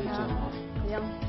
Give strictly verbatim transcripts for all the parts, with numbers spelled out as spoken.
ཡང་།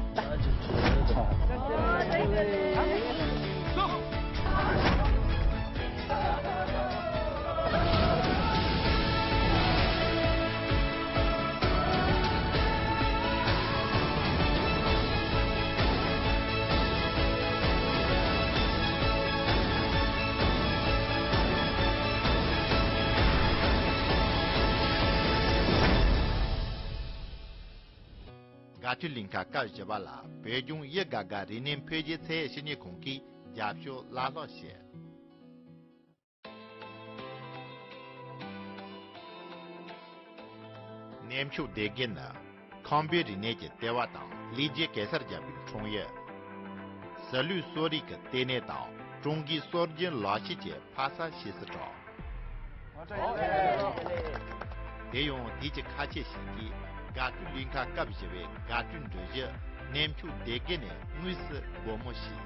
དགའ་སྤྲོའི་གླིང་ག་སྐབས་བཞི་པ་ལ་བོད་ལྗོངས་ཡུལ་དགའ་དགའ་རིག་གནས་འཕེལ་རྒྱས་ཚད་ཡོད་ཞིབ་གཉེར་ཁང་གིས་རྒྱབ་སྐྱོར་བླ་ལྷག་བྱས། གནས་མཆོག་སྡེ་དགེ་ནི་ཁམས་པའི་རིག་གནས་ཀྱི་ལྟེ་བ་དང་ལེགས་སྐྱེས་གེ་སར་རྒྱལ་པོའི་འཁྲུངས་ཡུལ། ཟི་ལིང་གསོ་རིག་གི་ལྟེ་གནས་དང་ཀྲུང་གོའི་སྲོལ་རྒྱུན་ལག་ཤེས་ཀྱི་ཕ་ས་ཞེས་སུ་གྲགས། དེ་ཡང་དུས་ཀྱི་ཁ་ཆད་ཞིག་གིས་དགའ་སྤྲོའི་གླིང་ག་སྐབས་བཞི་པའི་དགའ་སྤྲོའི་འགྲུལ་བཞུད་གནས་མཆོག་སྡེ་དགེ་ནས་དངོས་སུ་སྒོ་མོ་ཕྱེས།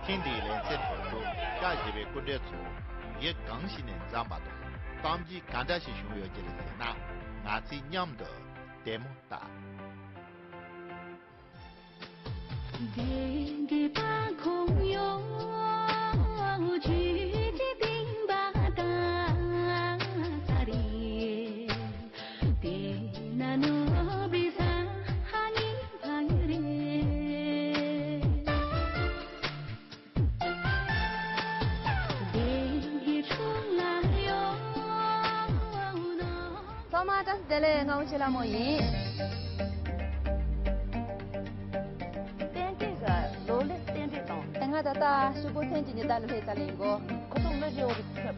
ཐེངས་འདིའི་ལེ་ཚན་ཧུར་ཐུག་སྐབས་བཞི་པའི་སྐུ་མགྲོན་ཚོ་ཡུལ་གང་ཞིག་ནས་འཛོམས་པ་དང་གཏམ་རྒྱུད་ག་འདྲ་ཞིག་བྱུང་ཡོད་ཀྱི་རེད་ཟེར་ན། ང་ཚོས་མཉམ་དུ་ལྟད་མོ་ལྟ། ཚང་མ་བཀྲ་ཤིས་བདེ་ལེགས། ང་དབང་ཆེན་ལྷ་མོ་ཡིན། རྟེན་འབྲེལ་གི་ལོ་ལེགས་རྟེན་འབྲེལ་དང་། ང་ད་ལྟ་ཕྱུག་པོ་མཚན་གྱི་ཉི་ཟླ་ལ་སླེབས་ཚར་ལེ་ཡིན་གོ། ཁོ་ཚོ་མི་རེ་འོ་རེ་ཁྱབ།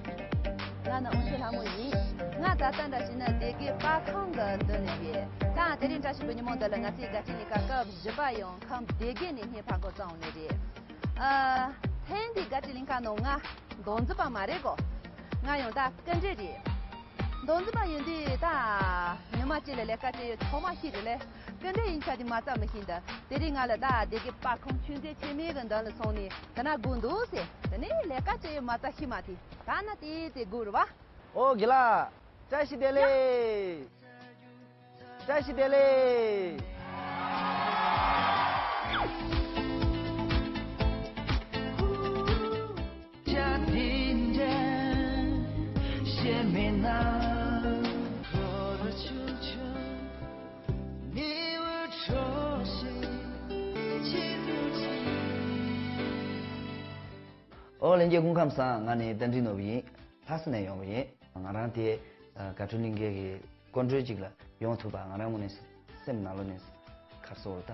ང་ནི་དབང་ཆེན་ལྷ་མོ་ཡིན། ང་ད་ལྟ་འདྲ་བྱས་ན་སྡེ་དགེ་པར་ཁང་གི་མདུན་ནས་རེད། ད་དེ་རིང་བཀྲ་ཤིས་པའི་ཉིན་མོ་འདི་ལ་ང་ཚོའི་དགའ་སྤྲོའི་གླིང་ག་སྐབས་བཞི་པ་ཡང་ཁམས་སྡེ་དགེ་ནས་སྙན་ཕར་འགོ་བརྩམས་ནས་རེད། ཨ། ཐེངས་འདིའི་དགའ་སྤྲོའི་གླིང་ག་ནང་ང་མདོ་འཛིན་པ་མ་རེད་གོ། ང་ཡང་ད་སྐུ་མགྲོན་རེད། མདོ་འཛིན་པ་ཡིན་དུས་ད་ཉི་མ་གཅིག་ལ་ལས་ཀ་བྱེད་ཡོད་ཆོག་མ་ཤེས་རེད་ལེ། སྐུ་མགྲོན་ཡིན་ཆ་དེ་མ་རྩ་མི་ཤེས་འདི། དེ་རིང་ང་ལ་ད་སྡེ་དགེ་པར་ཁང་ཆོས་མཛད་ཆེན་མོའི་གི་མདུན་ལ་སོང་ནས་དེ་ན་སྒུག་འདུག་ཟེར། དེ་ནས་ལས་ཀ་བྱེད་ཡོད་མ་རྩ་ཤེས་མ་དེ། ད་ན་དེ་དེ་སྒུག་རེད་བ། ཨོ་དགེ་ལགས། བཀྲ་ཤིས་བདེ་ལེགས། བཀྲ་ཤིས་བདེ་ལེགས། ཨོ་ལྷན་རྒྱས་སྐུ་ཁམས་བཟང་། ང་ནི་རྟ་མགྲིན་ནོར་བུ་ཡིན། ལྷ་ས་ནས་ཡོང་བ་ཡིན། ང་རང་དེ་ཨ་དགའ་སྤྲོའི་གླིང་གའི་གི་སྐུ་མགྲོན་ཅིག་ལ་ཡོང་ཐུབ་པ་ང་རང་ངོས་ནས་སེམས་ནང་ལོགས་ནས་ཁ་སོ་ད་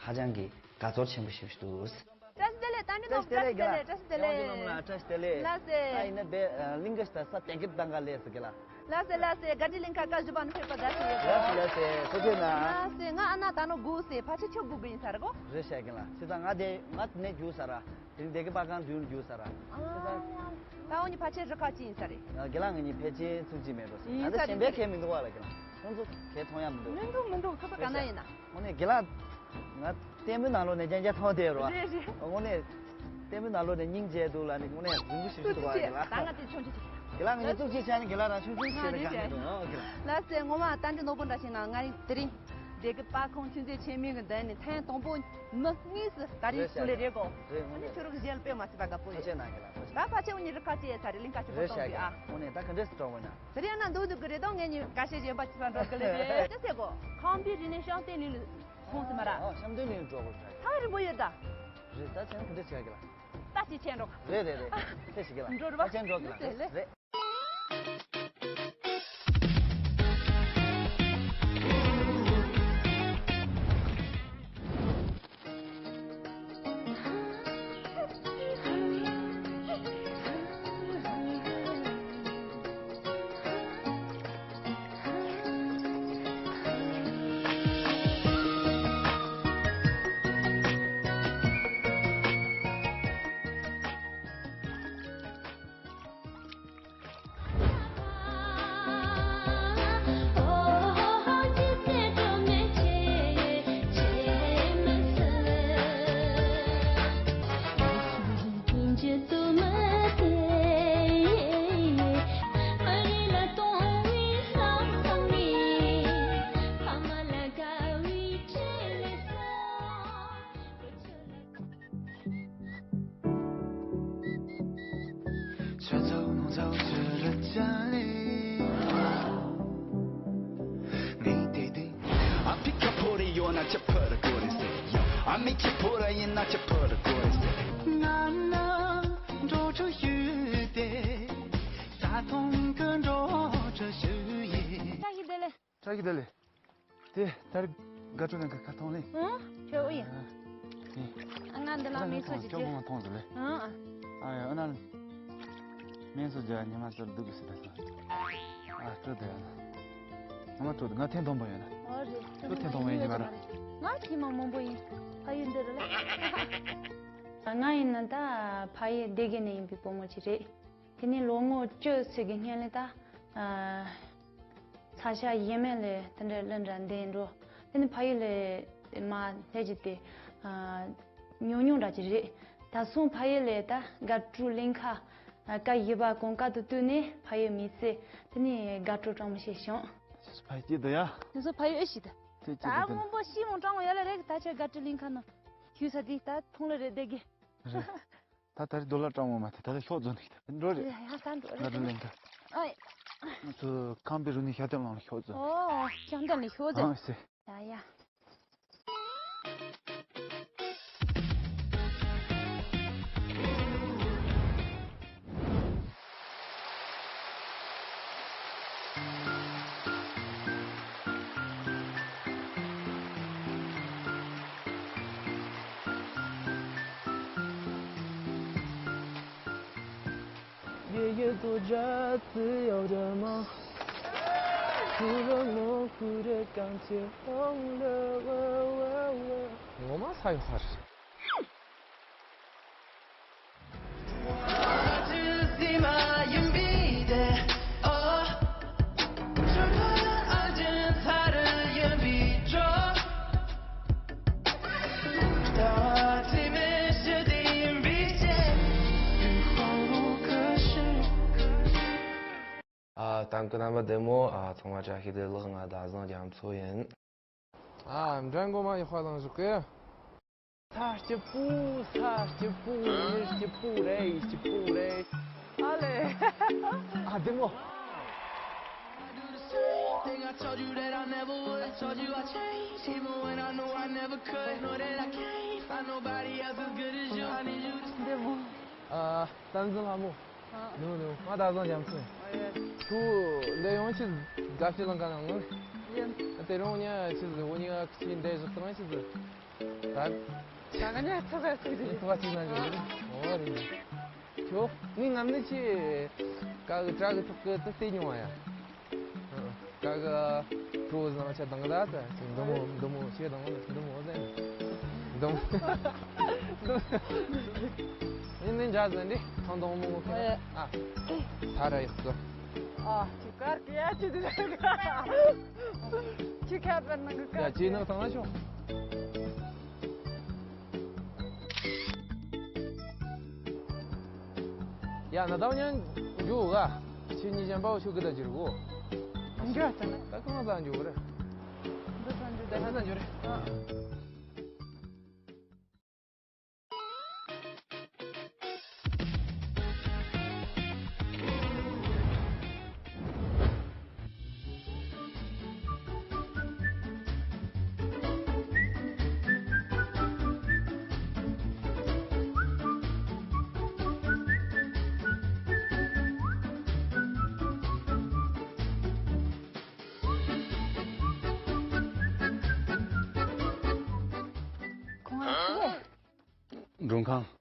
ཧ་ཅང་གི་དགའ་ཚོར་ཆེན་པོ་ཞིག་འདུག། བཀྲ་ཤིས་བདེ་ལེགས། རྟ་མགྲིན་ནོར་བུ། བཀྲ་ཤིས་བདེ་ལེགས། བཀྲ་ཤིས་བདེ་ལེགས། ཡང་ཡང་ལ་བཀྲ་ཤིས་བདེ་ལེགས། ལགས་སེ། ལགས་སེ། ད་ཡིན་ན་དེ་གླིང་ག་ཞིག་ད་ས་དེང་གི་དང་ག་ལས་སུ་གི་ལ། ལགས་སེ་ལགས་སེ། དགའ་སྤྲོའི་གླིང་ག་སྐབས་བཞི་པ་ནས་ཕེབས་པ་དགའ་ཞིག་ཡོད། ལགས་སེ་ལགས་སེ། ཐུགས་རྗེ་གནང་། ལགས་སེ། ང་ཨ་ན་ད་ནོ་སྒུག་སེ་ཕལ་ཆེར་ཁྱོད་སྒུག་གི་ཡིན་ས་རེད་གོ། རེད་ཤག་གི་ལ། བྱས་ཙང་ང་དེ་ང་དེ་ནས་རྒྱུགས་ས་ར། དེ་རིང་སྡེ་དགེ་པར་ཁང་མདུན་རྒྱུགས་ས་ར། ཨ། ད་འོ་ནི་ཕལ་ཆེར་རི་ཁག་ཅིག་ཡིན་ས་རེད། ང་དགེ་ལགས་ང་གཉིས་ཕལ་ཆེར་ཚུགས་ཀྱི་མེད་འགྲོ་ཟེར། ཡིན་ང་ཚོ་ས་གཞན་རེད། པའི་གལ་མི་འདུག་བ་ལ་གི་ལ། ཁོང་ཚོ་གལ་མཐོང་ཡ་མི་འདུག། མི་འདུག་མི་འདུག། ཁོ་ཚོ་ག་ན་ཡིན་ན། དངོས་གནས་དགེ་ལགས་ང་ལྟད་མོའི་ནང་ལོགས་ནས་རྐྱང་རྐྱང་མཐོང་བསྡད་རོ། རེད་རེད། དངོས་གནས་ལྟད་མོའི་ནང་ལོགས་ནས་སྙིང་རྗེ་འདུག་ལ་ནི་དངོས་གནས་རྫུན་པོ་ཞིག་ཐུགས་རྗེ་ཆེ། ཞིག་འདུག་བ་གི་ལ། ད་ང་དེ་ཆུང་ཆུང་ཞིག། དགེ་ལགས་ང་གཉིས་ཐུགས་རྗེ་ཆེ་ནི་དགེ་ལགས་རང་ཆུང་ཆུང་ཞིག་རེད། ག་ནས་འདུག་ཨོ་གི་ལ། ལགས་སེ། ངོ་མ་རྟ་མགྲིན་ནོར་བུ་འདྲ་ཞིག་ན་ང་རིང་དེ་རིང་སྡེ་དགེ་པར་ཁང་ཆུང་ཆུང་ཆེན་མོའི་གི་མདུན་ནས་ཐེངས་དང་པོ་མི་གཉིས་སུ་ག་རེ་རེད་ཞུ་ལེ་རེད་གོ། རེད་ཨོ་ནི་ཁྱོད་རང་གི་གཞས་ལ་དཔེ་མ་སྲིད་པ་དགའ་པོ་ཡོད། ཐུགས་རྗེ་གནང་། གི་ལ་ཐུགས་རྗེ། ད་ཕལ་ཆེར་འུ་གཉིས་རི་ཁ་ཅིག་ཡོད་ས་རེད། གླིང་ག་ཅིག་པོ་རེད་ཤག་གི་ལ། སོང་གི་ཨ། དངོས་གནས་ད་ག་འདྲས་སུ་གྲོགས་པོ་ན། དེ་རིང་ཡང་ན་འདུག་འདུག་གི་རེད་དོ། ངས་ཉིན་ཁ་ཤས་གཞན་པ་ཅིག་ས་འགྲོ་གི་ལེ་རེད། ཅི་ཟེར་གོ། ཁམས་པའི་རིག་གནས་བཤམས་སྟོན་གླིང་ལ་ཁོང་སི་མ་ར། ཨ་བཤམས་སྟོན་གླིང་ལ་འགྲོ་དགོས་རེད། ཐག་རིང་པོ་ཡོད་ད། རེད། ད་ཆེན་ག་འདྲས་ཆེ་གི་ལ། ད་ཅི་ཆེན་འགྲོ། རེད་རེད་རེད། ཐེ་ཞིག་གི་ལ། འགྲོ་རེད་པ། ད་ཆེན་འགྲོ་གི་ལ། རེད་རེད། བཀྲ་ཤིས་བདེ་ལེགས། བཀྲ་ཤིས་བདེ་ལེགས། དེ་ལྟར་དགའ་སྤྲོ་ནང་གི་ཁ་ཐོང་ལེ། ཨང་། ཁྱོད་ཨུ་ཡིན། ཨ་ང་འདི་ལ་མིན་སོ་ཅི་ཅི། ཁྱོད་མང་ཐོང་ཟེར་ལེ། ཨང་། ཨ་ཡ་ཨ་ན། མིན་སོ་ཇ་ཉི་མ་ཟེར་སྡུག་གི་སི་ད་སོང་། ཨ་སྤྲོ་དེ་ཡ་ན། ང་མ་སྤྲོ་དེ་ང་ཐེན་ཐོང་པོ་ཡོད་ན། ཨོ་རེད། ཁྱོད་ཐེན་ཐོང་པོ་ཡིན་གྱི་མ་རེད། ང་ཐེན་མ་མང་པོ་ཡིན། ཕ་ཡུལ་འདི་རུ་ལ། ང་ཡིན་ན་ད་ཕ་ཡུལ་སྡེ་དགེ་ནས་ཡིན་པའི་བུ་མོ་ཅིག་རེད། དེ་ནས་ལོ་ངོ་བཅུ་ཙམ་གྱི་སྔོན་ལ་ད། ཨ། ས་ཆ་གཞན་མ་ལ་དེ་འདྲ་གླིང་འདྲ་འདིར་འགྲོ། དེ་ནས་ཕ་ཡུལ་ལ་མ་སླེབས་ཀྱི་དེ། ཨ། ཉུང་ཉུང་འདྲ་ཅིག་རེད། ད་སོང་ཕ་ཡུལ་ལ་ད་དགའ་སྤྲོའི་གླིང་ཁ། ཨ། ཀ་ཡི་བ་གོང་དཀའ་སྡུག་བསྟུན་ནས་ཕ་ཡུལ་མི་ཚེ་དེ་ནས་དགའ་སྤྲོ་སྤྲང་མོ་བྱས་བྱུང་། ཕ་ཡུལ་སྐྱིད་དོ་ཡ། དེ་ཚོ་ཕ་ཡུལ་ཨེ་ཤེས་ད། དེ་སྐྱིད་ད་དོ་དེ། སྔོན་པོ་ཤི་མོ་སྤྲང་མོ་ཡོད་ལ་རེད། ད་ཆ་དགའ་སྤྲོའི་གླིང་ཁ་ནང་ཁྱུ་ས་དེ་ད་ཐོང་ལ་རེད་བསྡད་གི། རེད། ད་ད་རེས་རྡོ་ལ་སྤྲང་མོ་མ་དེ་ད་ལ་ཤོག་རྫོན་ནི་ད་འགྲོ་རེད། ཡ་ཡ་ད་འགྲོ་རེད། ང་འགྲོ་ལེན་ད། ཨ་ཡ། ང་ཚོ་ཁང་པའི་རུ་ནི་ཤ་སྟོན་ལང་ལ་ཤོག་རྫོན། ཨོ་ཤ་སྟོན་ལ་ཤོག་རྫོན། ཨ་སེ། ཡ་ཡ། ངོ་མ་ས་ཡོད་ས་རེད། ཨ། ལྟ་མཁན་རྣམ་པ་བདེ་མོ། ཨ། ཚང་མ་བཀྲ་ཤིས་བདེ་ལེགས། ང་ཟླ་བཟང་རྒྱ་མཚོ་ཡིན། ཨ། འགྲན་མགོ་མ་ཡག་པ་ལངས་བཞག་གི། ས་སྐྱིད་པོ། ས་སྐྱིད་པོ། མི་སྐྱིད་པོ་རེད། སྐྱིད་པོ་རེད། ཨ་ལེ། ཨ། བདེ་མོ། བདེ་མོ། ཨ། བསྟན་འཛིན་ལྷ་མོ། ཨ། ནུ་ནུ། ང་ཟླ་བཟང་རྒྱ་མཚོ་ཡིན། ཨ་ཡ། ཁྱོད་འདི་ཡོང་ཆེད་དགའ་སྤྲོ་ལང་ག་ནང་ནུ། ཡིན། དེ་རིང་ཉ་ཆེད་འོ་ཉི་ཁྱི་འདྲེ་བཞག་དང་ཆེད། ད། ད་ག་ཉ་ཐོག་ག་ཚིག་རེད། ཐོག་ག་ཚིག་ན་འཇོག་རེད། ཨོ་རེད། ཁྱོད་ངའི་ངམ་ནི་ཆེ། ཀ་གི་བྲག་གི་ཐོག་གི་དུ་བལྟས་མྱོང་བ་ཡ། ཀ་གི་གྲོ་བཟང་ཆ་དང་གི་ད་ད་ཅིག་འདི་མོ་འདི་མོ་ཆེ་དང་འདི་མོ་ཟེར། འདི་མོ། ཨེ་ནི་འཇའ་ཟེར་འདི་ཐང་དང་མོ་མོ་ཁེ། ཨ། ད་ར་ཡག་གི། ཨ། ཁྱི་དཀར་གི་ཡ་ཁྱི་དེ་ར་གི། ཁྱི་ཁ་པར་ནང་གི། ཡ། དཀར་ཁྱི་ནང་ཐང་ན་ཆོ། ཡ། ན་ད་ཉན་འཇུ་ག་ཁྱི་གཉིས་ཅན་པའོ་ཆུ་གི་ད་ཅིར་གོ། འཇུ་ཨ་ཙ་ན། ད་གང་ཟ་འཇུ་གི་རེད། འདི་ཟ་འཇུ་ད། འདི་ཟ་འཇུ་རེད། ཨ། ཁོང་ཨ་ཙི། མགྲོན་ཁང་།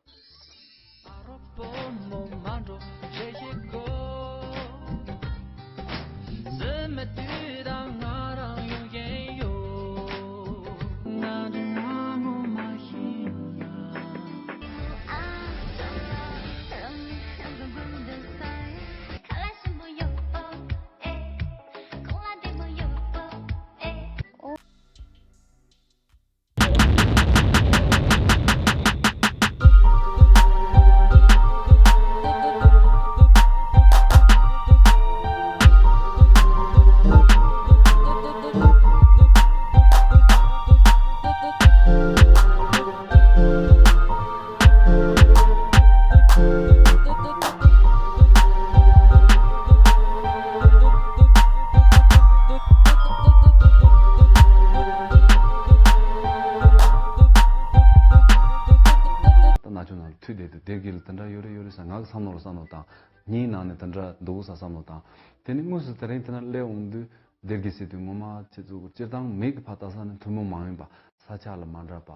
ང་གི་བསམ་བློ་ལ་བསམ་བློ་བཏང་། ངའི་ནང་ནས་དེ་འདྲ་འདུག་ས་བསམ་བློ་བཏང་། དེ་ནས་དངོས་སུ་དེ་རིང་དེ་ན་སླེབས་འོང་དུས་སྡེ་དགེ་ཟེར་དུས་ངོ་མ་ཁྱེད་ཚོ་སྤྱིར་བཏང་མི་གི་ཕ་ལྟ་ས་ནས་ཐུན་མོང་མ་ཡིན་པ། ས་ཆ་ལ་མ་འདྲ་བ་ཨ་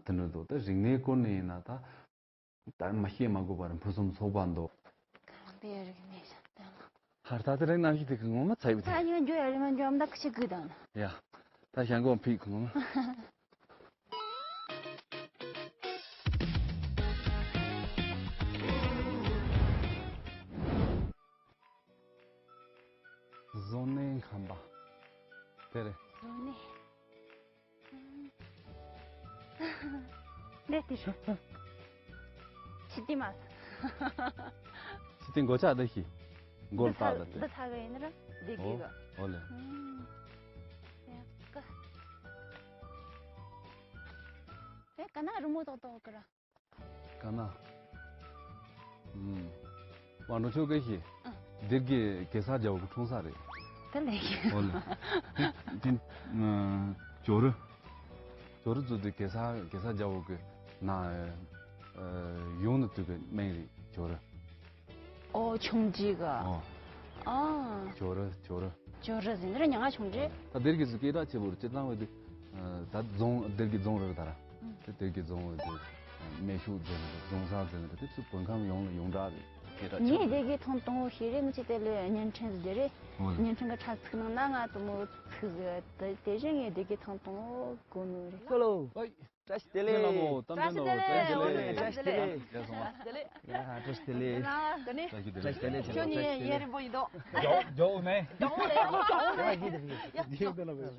དེ་འདྲ་འདུག་ད་རིག་གནས་སྐོར་ནས་ཡིན་ན་ད། ད་མ་ཤེས་མ་དགོས་པར་ཕུན་སུམ་ཚོགས་པ་འདུག་གང་དེ་རིག་གནས་ཤ་སྟག་ལ། ཧར་ད་དེ་རིང་གནམ་གཤིས་དེ་གི་ངོ་མ་ཚ་ཡི་བ་ད་དེ། ཡང་འགྱོ་ཡ་རི་མ་འགྱོ་ཨམ་ད་ཁི་ཆི་གི་དང་། ཡ། ད་ཞང་གོ་ཕིག་ངོ་མ། བཟོ་ནས་ཁམས་པ། དེ་རེད། བཟོ་ནས། འདི་དེ། ཕྱི་དེ་མ། ཕྱི་དེ་མགོ་ལྕགས་འདི་ཤི། མགོ་ལ་བཏགས་ད་དེ། འདི་ཚ་གི་ཡིན་ན་ར་འདི་གི་གི། ཨོ་ལེ། ཡ་ཀ། ཨེ་ཀ་ན་རི་མོ་ཏོག་ཏོག་གི་ར། ཀ་ན། ཨུམ། དབང་འགྲོ་ཆོས་སྐད་ཤེས། ཨ། སྡེ་དགེ་གེ་སར་རྒྱལ་པོ་གི་འཁྲུངས་ས་རེད། དེ་ལས་ཤེས། ཨོ་ལེ། དེ་དེ་ཨ། ཇོ་རུ། ཇོ་རུ་ཚོ་དེ་གེ་སར་གེ་སར་རྒྱལ་པོ་གི་ན་ཨ། ཡོང་ནི་དུས་གི་སྨན་རེད་ཇོ་རུ། ཨོ་ཆུང་ཅིག་ག་ཨོ། ཨ། ཇོ་རུ་ཇོ་རུ། ཇོ་རུ་ཟེར་ནི་ར་ཉང་ང་ཆུང་ཅིག་ད་སྡེ་དགེ་སུ་སྐད་གྲགས་ཆེ་བོ་རེད། སྤྱིར་བཏང་བས་དེ་ད་རྫོང་སྡེ་དགེ་རྫོང་རུ་རེད་ད་ར། དེ་དེ་གི་རྫོང་བོ་དེ་སྨན་ཤུགས་འཛིན་རྫོང་ས་འཛིན་རེད། དེ་ཚོ་བོད་ཁམས་ཡོངས་ལ་ཡོངས་གྲགས་རེད། སྐད་གྲགས་ཆེ་ངས་བོ་སྡེ་དགེ་ཐེངས་དང་པོ་ཤེས་རེད། ངི་ཅི་དེ་ལས་བརྙན་འཕྲིན་ཟེར་རེད། ཨོ་ལེ། བརྙན་འཕྲིན་གི་ཁྲ་ཚིག་ནང་ན་ང་དུ་མོ་ཚིག་ཟེར་དེ་དེ་བཞིན་ངས་སྡེ་དགེ་ཐེངས་དང་པོ་གོ་ནོ་རེད། ཧེ་ལོ། ཨོ་ཡེ། བཀྲ་ཤིས་བདེ་ལེགས། ལགས་མོ། གཏམ་དཔེ་ནོར་བ། བཀྲ་ཤིས་བདེ་ལེགས། བཀྲ་ཤིས་བདེ་ལེགས། བཀྲ་ཤིས་བདེ་ལེགས། ཡ་བཀྲ་ཤིས་བདེ་ལེགས། ཡ་བཀྲ་ཤིས་བདེ་ལེགས། བཀྲ་ཤིས་བདེ་ལེགས། ཁྱོད་གཉིས་ཡན་ཡན་རིང་པོ་ཡིན་དོ། མགྱོགས་མགྱོགས་ནས། མགྱོགས་ལས་མགྱོགས་ལས། ཡ་ཡ་ཡ།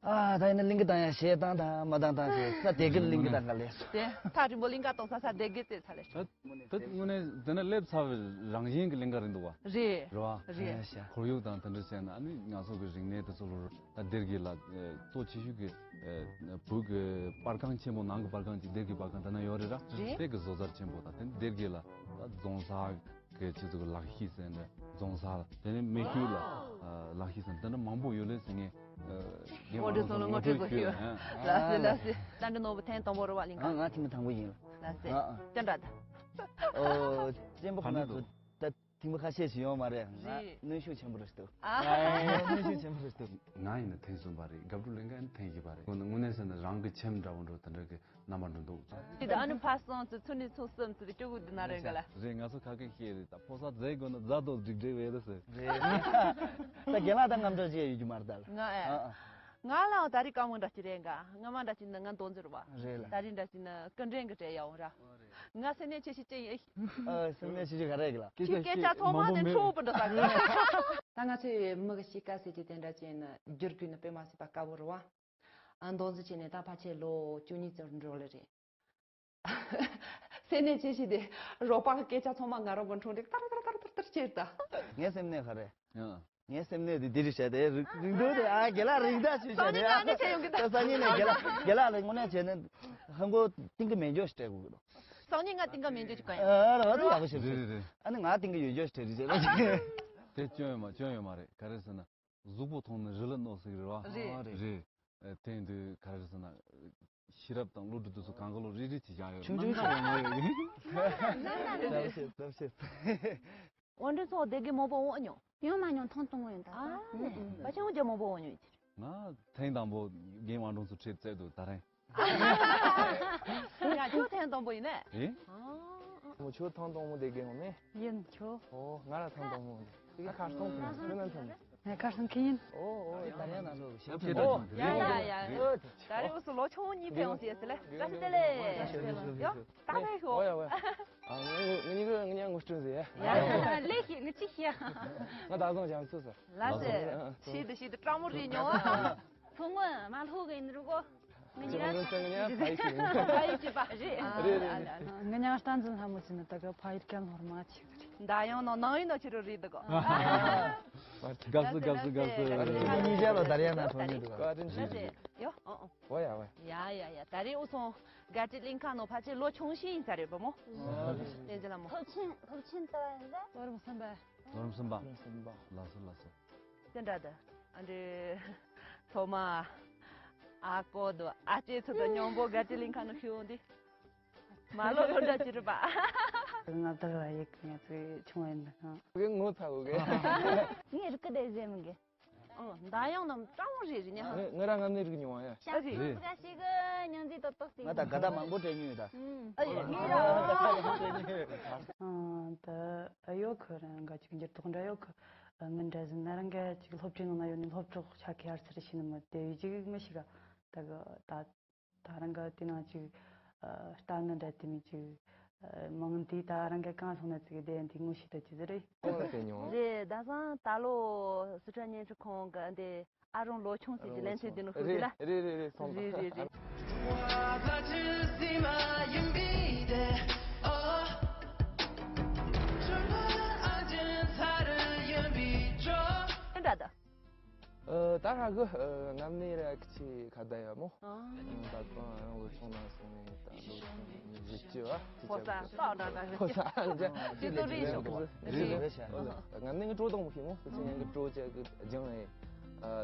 ཨ་ད་ཡིན་ན་གླིང་ག་དང་ཡ་གཞས་བཏང་དང་མ་བཏང་དང་ཞེས་ས་དེ་གི་གླིང་ག་དང་ག་ལས་སོ། དེ་ཐག་རིང་པོ་གླིང་ག་གཏོང་ས་ས་དེ་གི་རྩེ་ས་ལས་སོ། ད་དངོས་གནས་དེ་ནས་སླེབས་ཚར་བའི་རང་བཞིན་གྱི་གླིང་ག་རེད་འདུག་བ། རེད། རེད་བ། རེད། ཁོར་ཡུག་དང་དེ་འདྲ་བྱས་ན་ཨ་ནི་ང་ཚོ་གི་རིག་གནས་དེ་ཚོ་ལོ་ད་སྡེ་དགེ་ལ་གཙོ་ཆེ་ཤོས་ཀྱི་བོད་ཀྱི་པར་ཁང་ཆེན་པོ་ནང་གི་པར་ཁང་གཅིག་སྡེ་དགེ་པར་ཁང་དེ་ན་ཡོད་རེད་ར། རེད། དེ་གི་བཟོ་རྩལ་ཆེན་པོ་དང་དེ་ནི་སྡེ་དགེ་ལ་ད་རྫོང་སར། གི་ཆེད་དུ་ལག་ཤེས་ཟེར་ནས་རྫོང་སར་དེ་ནས་སྨན་ཤུལ་ལ་ལག་ཤེས་ཟེར་ནས་དེ་འདྲ་མང་པོ་ཡོད་ལེ་ཟེར་ངས། ངོ་སྤྲོད་སོང་ལ་ངོ་སྤྲོད་དགོས་ཡོད། ལགས་སེ་ལགས་སེ། ལྟ་འདྲི་ནོར་བུ་ཐེངས་དང་པོ་རེད་བ་གླིང་ག་ང་ང་ཐེངས་མ་དང་པོ་ཡིན། ལགས་སེ། ཨ་ཨ། ཅི་འདྲ་ད། ཨོ་གཅེན་པོ་ཁོ་ན་ཚོ་ད་ཐེངས་མ་ཁ་ཤས་ཤིག་ཡོད་མ་རེད། ང་རེད། གནོན་ཤུགས་ཆེན་པོ་རེད་འདུག་ཨ། གནོན་ཤུགས་ཆེན་པོ་རེད་འདུག་ང་ཡིན་ན་ཐེངས་གསུམ་པ་རེད། དགའ་སྤྲོ་གླིང་ག་ཡིན་ན་ཐེངས་བཞི་པ་རེད། དངོས་གནས་ཟེར་ན་རང་གི་ཁྱིམ་འདྲ་བོ་འགྲོ་དེ་འདྲ་གི་རྣམ་པ་འགྲོ་འདུག་དེ་ད་ཨ་ནི་ཕ་སོང་ཚེ་ཚུར་ནས་ཚུར་གསུམ་ཚེ་སྐྱོ་གུ་འདི་ན་རེ་ག་ལ། རེད། ང་ཚོ་ཁ་སྐད་བཤད་རེད། ད་ཕོ་གསར་མཛེས་དགོས་ན་རྫ་རྡོ་སྒྲིག་སྒྲིག་བས་ད་ཟེར། རེད། ད་རྒན་ལགས་ད་རྔམ་སྐྲག་ཅིག་ཡོད་རྒྱུ་མ་རེད་ད། ང་ཨེ། ཨ་ཨ། ང་ལའང་ད་རེས་དཀའ་མོ་འདྲ་ཅིག་རེད་འགའ། སྔ་མ་འདྲ་ཅིག་ན་ང་མདོ་འཛིན་རེད་བ། རེད་ལ། ད་རེས་འདྲ་ཅིག་ན་སྐུ་མགྲོན་གྱི་གྲས་ཡག་པོ་ར། ང་སེམས་ནས་ཆེ་ཞིག་ཅིག་ཡིན། ཨ་སེམས་ནས་ཆེ་ཞིག་ག་རེ་གི་ལ། ཁྱེད་སྐད་ཆ་ཚང་མ་ནས་འཕྲོ་བུ་འདྲ་ས་གི། ད་ང་ཚོའི་མི་གི་གཤིས་ཀ་ཟེར་གྱི་དེ་འདྲ་ཅིག་ན་བསྒྱུར་དགོས་ན་དཔེ་མ་སྲིད་པ་དཀའ་བོ་རེད་བ། ཨ་མདོ་འཛིན་བྱས་ནས་ད་ཕལ་ཆེར་ལོ་བཅུ་གཉིས་ཙམ་འགྲོ་ལེ་རེད། སེམས་ནས་ཆེ་ཞིག་དེ་རོགས་པ་གི་སྐད་ཆ་ཚང་མ་ང་རང་གི་འཕྲོ་འདྲེ་ཏར་ཏར་ཏར་ཏར་ཏར་བྱེད་ད། ངའི་སེམས་ནས་ག་རེ། ཡང་། ངའི་སེམས་ནས་དེ་འདི་རེད་བྱས་ཏེ་རིང་རིང་དུ་དེ་ཨ་རྒན་ལགས་རིང་ད་ཞུས་བྱས་ཏེ་ཨ། སང་ཉིན་ང་ནི་བྱས་ཡོང་གི་ད། སང་ཉིན་ནས་རྒན་ལགས་རྒན་ལགས་ལ་དངོས་གནས་བྱས་ནས་ཧང་གོ་ཏིང་གི་མེ་འཇོག་ཞིག་སྤྲད་དགོས་ཀྱི་འདུག་སང་ཉིན་ང་ཏིང་གི་མེ་འཇོག་ཅིག་གོན་ཡོང་། ཨ་ར་བ་དུ་ཡག་པོ་ཞིག་རེད་རེད་རེད། ཨ་ནི་ང་ཏིང་གི་ཡོད་འཇོག་ཞིག་སྤྲད་རེད་བྱས་ར། དེ་སྐྱོན་ཡོད་མ་སྐྱོན་ཡོད་མ་རེད། ག་རེ་ཟེར་ན་གཟུགས་པོ་མཐོང་ན་རི་ལ་གནོད་སྲིད་རེད་བ། རེད། རེད། ཨ་དེ་ཡིན་དུས་ག་རེ་ཟེར་ན། ཤེས་རབ་དང་བློ་གྲོས་དེ་ཚོ་གང་ག་ལོ་རེ་རེ་བྱས་བཞག་ཡོད། ཆུང་ཆུང་ཞིག་ཡོང་ཡོད་ཀྱི། ལབ་ཤེས་ལབ་ཤེས། དབང་འདུས་ཚོགས་སྡེ་དགེ་མང་པོ་འོང་མྱོང་། ཡོང་མ་མྱོང་། ཐེངས་དང་པོ་ཡིན་ད། ཨ་ནི་ཨ་ཕལ་ཆེར་འོང་རྒྱ་མང་པོ་འོང་མྱོང་ཡོད་ཀྱི། ང་ཐེངས་དང་པོ་རྒན་དབང་འདུས་ཚོ་ཁྲིད་བཙལ་འདུག་ད་རེས། ཡ་ཁྱོད་ཐེངས་དང་པོ་ཡིན་ནས། ཨེ། ཨ་ཨ། མོ་ཁྱོད་ཐེངས་དང་པོ་སྡེ་དགེ་འོང་ནས། ཡིན་ཁྱོད། ཨོ་ང་ལ་ཐེངས་དང་པོ་འོང་ནས། དེ་ག་ཁར་སོང་ཐོན་ཁྱོད་རྣམ་ཐོན། ངས་ཁར་སོང་ཁྱེད་ཡིན། ཨོ་ཨོ་ད་རེས་ན་ལོ་ཞབས་ཕྱི། ཨོ་ཡ་ཡ་ཡ། ད་རེས་འུ་ཚོ་ལོ་ཆུང་གཉིས་ཕན་འོང་ཟེར་ཟེར་ལེ། བཀྲ་ཤིས་བདེ་ལེགས། ཡོ་ད་ཕན་ཤོག་ཨོ་ཡ་ཨོ་ཡ། ཨ་ང་ང་གཉིས་ཀ་ང་གཉིས་ཀ་ངོ་སྤྲོད་ཟེར། ཡ་ཡ་ལེགས་ཤིག་ང་ཅི་ཤེས། ང་ད་བཟང་བྱམས་སུ་ཟེར། ལགས་སེ། ཤིག་ཏུ་ཤིག་ཏུ་སྤྲང་མོ་རེད་མྱོང་། ཚོང་ངོ་མ་ལྷུག་གི་ཡིན་རུ་གོ། ང་ཅི་མང་ཚང་ང་ཕ་ཡི་ཞིག་ཡིན། ཕ་ཡི་ཅི་པ་རེད། རེད་རེད་རེད། ང་ཉང་སྟན་འཛིན་ལྷ་མོ་ཅི་ན་ད་ག་ཕ་ཡི་ཀན་ཧོར་མ་ཆི་གི་རེད། ད་ཡང་ནོ་ནང་ཡིན་ནོ་ཆི་རུ་རེད་དགོ། དགའ་བསུ་དགའ་བསུ་དགའ་བསུ། ང་གཉིས་ཆ་ལ་ད་རེ་ཡང་ན་ཐོན་ནི་འདུག་བཀའ་དྲིན་ཆེ། ཡོ་ཨོ་ཨོ། ཨོ་ཡ་ཨོ་ཡ། ཡ་ཡ་ཡ། ད་རེས་འུ་ཚོ་དགའ་སྤྲོ་གླིང་ཁ་ནོ་ཕལ་ཆེར་ལོ་ཆུང་ཤོས་ཡིན་ས་རེད་པ་མོ། བསྟན་འཛིན་ལྷ་མོ། ཕལ་ཆེར་ཕལ་ཆེར་ད་ཡིན་ད། ལོ་རིམ་གསུམ་པ། ལོ་རིམ་གསུམ་པ། ལོ་རིམ་གསུམ་པ། ལགས་སོ་ལགས་སོ། དེ་འདྲ་དེ། ཨ་འདྲེ། ཐོག་མ། ཨ་ཀོ་དང་ཨ་ཅེ་ཚོ་དང་མཉམ་པོ་དགའ་སྤྲོ་གླིང་ཁ་ནང་ཤི་འོང་དུས། མ་ལོ་ལོ་འདྲ་ཅིག་རེད་པ། ང་བདག་ལ་ཡིག་ང་ཚོའི་ཆུང་བའི་འདི་ནང་། ངས་ངོ་ཚ་གོ་གི། ངས་རིག་གི་བསྡད་ཟེར་མི་དགོས། ཨང་། མདའ་ཡང་ནམ་སྤྲང་བོ་རེད་རེད་ཉ། ངས་ངས་རང་ང་ནས་རིག་མྱོང་བ་ཡ། ཤ་ཚ་རེད། ཚ་ཞིག་གི་ཉང་ཙི་ཏོག་ཏོག་ཟིག་ང་ད་ག་ད་མང་པོ་སྤྲད་མྱོང་ཡོད་ད། ཨ་ཡོད་ངས་ཡོད། ཨང་། ད་ཨ་ཡོད་ཁོ་རང་ག་ཅིག་འགྱུར་ལྡོག་འདྲ་ཡོད་ཁོ། ངི་འདྲ་ཟིན་ན་རང་ག་ཅིག་སློབ་གྲྭའི་ནང་ན་ཡོད་ནི་སློབ་གྲོགས་ཆ་ཁེ་ཧར་ཚར་ཤི་ནི་མི་དེ་ཡོད་ཅིག་མི་ཤི་ག་ད་གི་ད། ད་རང་ག་དེ་ནང་ཅིག་ཨ་ལྟ་ནི་འདྲ་དེ་མི་ཅིག་ཨ་མང་དེ་ད་རང་ག་གང་སོང་ན་ཅིག་དེ་འདི་ངོ་ཤེས་ད་ཅི་ཟེར་རེད། ཨོ་ཟེར་མྱོང་། རེད། ད་སང་ད་ལོ་སི་ཁྲོན་བརྙན་འཕྲིན་ཁང་གི་འདི་ཨ་རོང་ལོ་ཆུང་ཟེར་གྱི་ལན་ཚོད་འདི་ནོ་ཧུ་ཟེར་ལ། རེད་རེད་རེད། སོང་། རེད་རེད་རེད། འདྲ་ད། ཨ་ད་ཧ་གི་ཨ་ནམ་ནས་ར་ཁི་ཆི་ཁ་བརྡ་ཡ་མོ། ཨ་ད་གང་རང་ལོ་ཆུང་ན་སོང་ནས་ད་ལོ་ཆུང་བཞི་བཅུ་བ་ཕོ་ས་སྟག་འདྲ་འདྲ་ཕོ་ས་ཨ་འཇ་ཅི་ཏོ་རེད་ཤོག་རེད་རེད་རེད། ང་ནི་ངི་སྤྲོ་སྟངས་མོ་ཤེས་མོ་སི་ཆི་ཉན་གི་སྤྲོ་བྱ་གི་སྦྱང་ཨེ།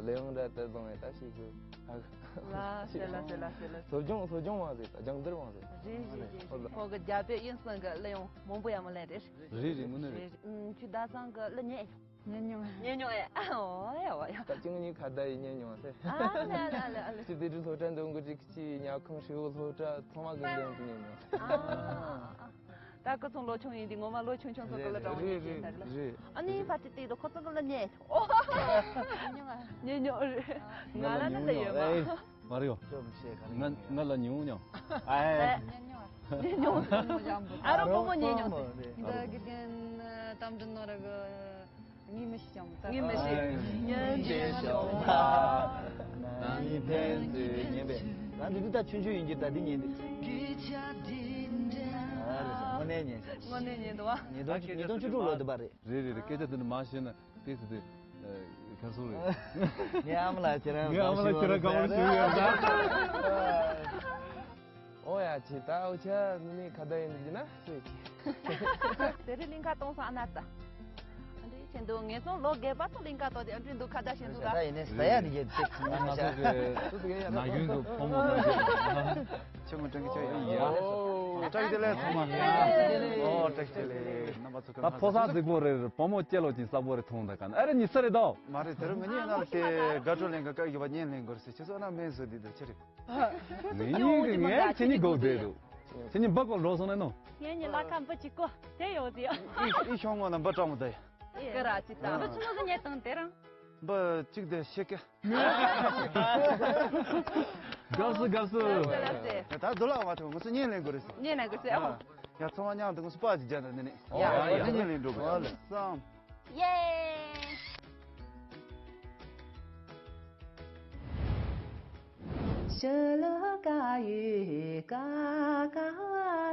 ལེ་ཡང་འདྲ་ད་བཟང་ཨེ་ད་ཤེས་གི་ཧ་གི། ལ་ཤེ་ལ་ཤེ་ལ་ཤེ་ལ། སློབ་སྦྱོང་སློབ་སྦྱོང་མ་ཟེར་ད་སྦྱང་བརྡར་མ་ཟེར། རེད་རེད་རེད། ཁོ་གི་རྒྱ་བོད་དབྱིན་གསུམ་གི་གླུ་ཡང་མང་པོ་ཡ་མོ་ལེན་རེད། རེད་རེད་མོ་ནི་རེད། ཁྱོད་ད་སང་གི་གླུ་ཉན། ཉན་མྱོང་། ཉན་མྱོང་ཨེ། ཨ་འོ་ཡ་འོ་ཡ། ད་ཅི་ངའི་ཁ་བརྡ་ཡི་ཉན་མྱོང་ཟེར། ཨ་ལེ་ཨ་ལེ་ཨ་ལེ་ཨ་ལེ། ཅི་དེ་དུས་སློབ་གྲྭ་འདོན་དགོས་ཅིག་ཅི་ཉལ་ཁང་ཧྲིལ་བོ་སློབ་གྲྭ་ཚང་མ་གི་འདོན་དུ་ཉན་མྱོང་ཟེར། ཨ་ཨ་ཨ། ད་ཁོ་ཚོ་ལོ་ཆུང་ཡིན་དུས་ངོ་མ་ལོ་ཆུང་ཆུང་ཚོ་གི་གླུ་དྲང་བོ་ཉན་གྱི་ཡིན་ད་གི་ལ། རེད། ཨ་ནི་ཕ་ཏི་ཏི་དུ་ཁོ་ཚོ་གི་གླུ་ཉན། ཨོ། ཉན་མྱོང་ཨ། ཉན་མྱོང་རེད། ང་ལ་ནི་གླུ་ཡོད་མ། མ་རེད་ཡོ། ང་ང་ལ་ཉུང་ཉུང་། ཨ་ཨེ། ཉན་མྱོང་། ཉན་མྱོང་། ཨ་རོ་བུ་མོ་ཉན་མྱོང་ཟེར། འདི་དགེ་རྒན་རྟ་མགྲིན་ནོར་གི་ངས་མི་ཤེས་ཀྱང་ད། ངས་མི་ཤེས། ཉན་ཤེས་ཤོག་ད། ང་ནི་ཕན་ཚུན་ཉན་པས། ང་འདི་འདི་ད་ཆུང་ཆུང་ཡིན་གྱི་ད་འདི་ཉན་འདི། ཨ་རེད་དངོས་གནས་ཉན་ཤེས། དངོས་གནས་ཉན་འདུག་བ། ཉིས་སྟོང་ཉིས་སྟོང་བཅུ་དྲུག་ལོ་འདི་པ་རེད། རེད་རེད་རེད། སྐད་ཆ་འདི་འདྲ་མ་བཤད་ན། དེ་ཚོ་དེ། ཨ་གར་སོང་རེད། ངའི་ཨ་མ་ལགས་ཁྱེད་རང་ངའི་ཨ་མ་ལགས་ཁྱེད་རང་ག་པར་བཞུགས་ཡོད་ན། ཨོ་ཡ་ཁྱེད་ད་འུ་ཆ་ནི་ཁ་བརྡ་ཡིན་འདུག་ན་ཟེར་ཁྱེད། དེ་རིང་གླིང་ག་གཏོང་ས་ཨ་ན་ད། འདི་ཆེན་དུ་ངེད་ཚོ་ལོ་རྒས་པ་ཚོ་གླིང་ག་གཏོང་དེ་ཨ་འདྲི་འདུག་ཁ་བརྡ་བྱེད་འདུག་ག་ད་ཡིན་ནས་ད་ཡ་དེ་རྒྱལ་ཚིག་ང་ཚོ་གི་ན་གཞོན་གི་ཕོ་མོ་ཚོ་གི་ཆུ་མོ་ཀྲང་གི་ཆོ་ཡ། ཨོ་ཀྲང་དེ་ལས་ཚང་མ། ཨོ་ཀྲང་དེ་ལས་རྣམ་པ་ཚོ་གི་ད་ཕོ་གསར་རྫིག་པོ་རེད། བུ་མོ་སྐྱེ་ལོ་ཅན་གསར་པོ་རེད། མཐོང་ད་ག་ན་ཨ་རེ་ཉི་ས་རེད་དོ། མ་རེད་དེ་རུ་ང་གཉིས་ཡོད་ན་དེ་དགའ་སྤྲོ་ལེན་གི་བཀའ་བརྒྱུད་པ་བརྙན་ལེན་དགོས་རེད་ཟེར། ཁྱེད་ཚོ་ན་མེད་བཟོ་དེ་དེ་ཆི་རེད། ངས་ངས་ཁྱེད་གཉིས་སྒོ་བསྡད་འདུག་ཁྱེད་གཉིས་འབུ་གོ་འགྲོ་སོང་ན་ནོ། ངས་ནི་ལ་ཁ་འབུ་གཅིག་གོ་དེ་ཡོང་ཟིག་ཨི་ཤོང་ངོ་ན་འབུ་སྤྲང་མོ་དེ། ཀི་ར་ཅི་ད། འབུ་ཆུང་ངུ་ཟིག་ཉལ་དང་དེ་རང་། འབུ་གཅིག་དེ་ཤེས་ཀི། དགའ་བསུ་དགའ་བསུ། ད་དུ་ལ་བ་ཐོ་ངོ་སུ་ཉན་ལེན་དགོས་རེད་ཟེར། ཉན་ལེན་དགོས་ཟེར། ཨ་ཡ་ཚང་མ་མཉམ་དུ་ངོ་སུ་པ་ཅིག་རྒྱ་ད་ནི་ནི། ཡ་ཡ་ཉན་ལེན་འགྲོ་དགོས་བསམ། ཡེ། ཕྱི་ལ་ཀ་ཡོད་ཀ་ཀ།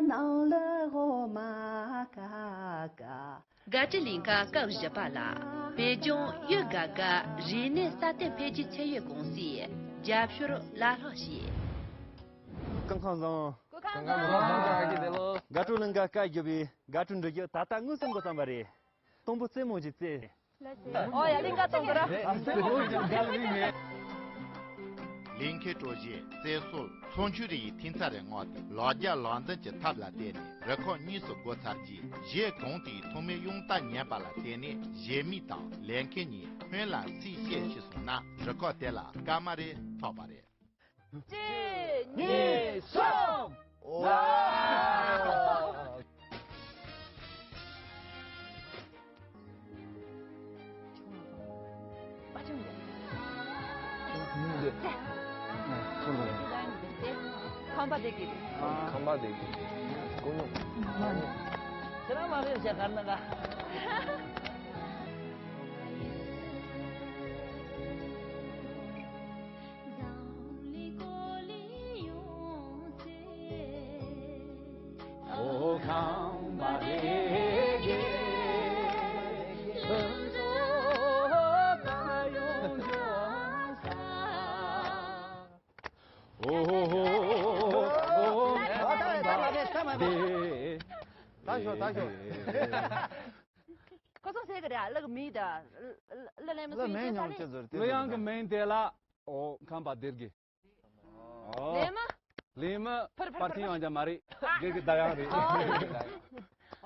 ནང་ལ་འོ་མ་ཀ་ཀ། དགའ་སྤྲོའི་གླིང་ག་སྐབས་བཞི་པ་ལ། བོད་ལྗོངས་ཡུལ་དགའ་དགའ་རིག་གནས་སྲ་བརྟན་འཕེལ་རྒྱས་ཚད་ཡོད་ཀུང་སིའི་རྒྱབ་སྐྱོར་ལ་སློག་བྱས། སྐུ་ཁམས་བཟང་། སྐུ་ཁམས་བཟང་། དགའ་སྤྲོའི་གླིང་ག་བཀའ་བརྒྱུད་པའི་དགའ་སྤྲོའི་འགྲུལ་བཞུད་ད་ལྟ་དངོས་སུ་འགོ་བརྩམས་པ་རེད། དང་པོ་རྩེད་མོ་ཞིག་རྩེས། ཨོ་ཡ་གླིང་ག་གཏོང་གི་ར། གླིང་གའི་སྤྲོ་གཞས་རྩེད་སྲོལ་ཚོ་ཆུང་རེ་ཡི་ཐོན་རྩ་རེ་བསྔོགས་ཏེ་ལོ་བརྒྱ་ལོ་འཛིན་གྱི་ཐབས་ལ་བརྟེན་ནས་རུ་ཁག་གཉིས་སུ་བགོས་ཚར་རྗེས་གཞས་གང་དེའི་ཐོག་མའི་དབྱུང་རྟ་ཉན་པ་ལ་བརྟེན་ནས་གཞས་མི་དང་ལས་མཁན་གཉིས་ཧོན་ལ་སུས་ཤེས་ཤེས་སོང་ན་རུ་ཁག་དེ་ལ་སྐར་མ་རེ་ཐོབ་པ་རེད། གཅིག་གཉིས། གསུམ། ཨོ། ཁམས་པ་དེ་གི། ཁམས་པ་དེ་གི། ཀུ་ཉུ། ཁྱེད་རང་མ་བས་བྱ་གར་ན་ག་ད་ཤོག་ད་ཤོག་ཁོ་ཚོ་ཟེར་གི་རེད། གླུ་གི་མིང་དང་། གླུ་ལེན་མི་གླུ་མིང་ཉུང་ཆེ་ཟེར་དེ། གླུ་དབྱངས་ཀྱི་མིང་དེ་ལ། ཨོ་ཁམས་པ་སྡེ་དགེ། ལེན་མི། ལེན་མི་ཕར་ཕར་པར་ཐིང་ཡང་ཅང་མ་རེད། སྡེ་དགེ་ད་ཡང་རེད། ཨོ།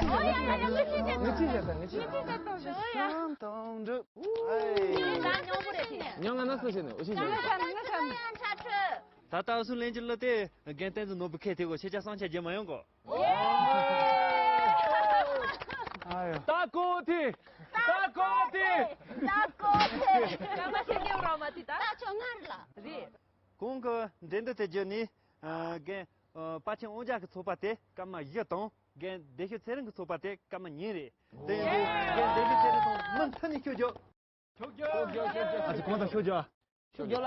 ཡ་ཡ་ཡ། ངས་ཅི་བྱས་ད། ངས་ཅི་བྱས་ད། ངས་ཅི་བྱས་ད། ཉོ་ང་ན་སུ་བྱས་ནས་འུ་ཆི་བྱས་ནས། ད་ལྟ་སུ་ལེན་གྱི་ལ་དེ་རྒན་བསྟན་འཛིན་ནོར་བུ་ཁས་དེ་གོ་ཁྱེད་ཅག་སང་ཆ་རྒྱུ་མ་ཡོང་གོ། ད་ཀོ་ཐི། ད་ཀོ་ཐི། ད་ཀོ་ཐི། ཀ་མ་ཤེས་ཀྱི་ར་མ་ཐི་ད། ད་ཆོ་ངར་ལ། རེད། གོང་གི་འགྲན་བསྡུར་དེ་བརྒྱུད་ནས་རྒན་དཔའ་ཆེན་དབང་རྒྱལ་གྱི་ཚོགས་པ་དེ་སྐར་མ་བཞི་དང་རྒན་བདེ་ཤོད་ཚེ་རིང་གི་ཚོགས་པ་དེ་སྐར་མ་གཉིས་རེད། དེ་ཡིན་དུས་རྒན་བདེ་ཤོད་ཚེ་རིང་དང་མུ་མཐུད་ནས་ཤོད་རྒྱུ། ཤོད་རྒྱུ། ཤོད་རྒྱུ། ཤོད་རྒྱུ། ཨ་ཙི་གོང་དུ་ཤོད་རྒྱུ། ཤོད་རྒྱུ་ལ།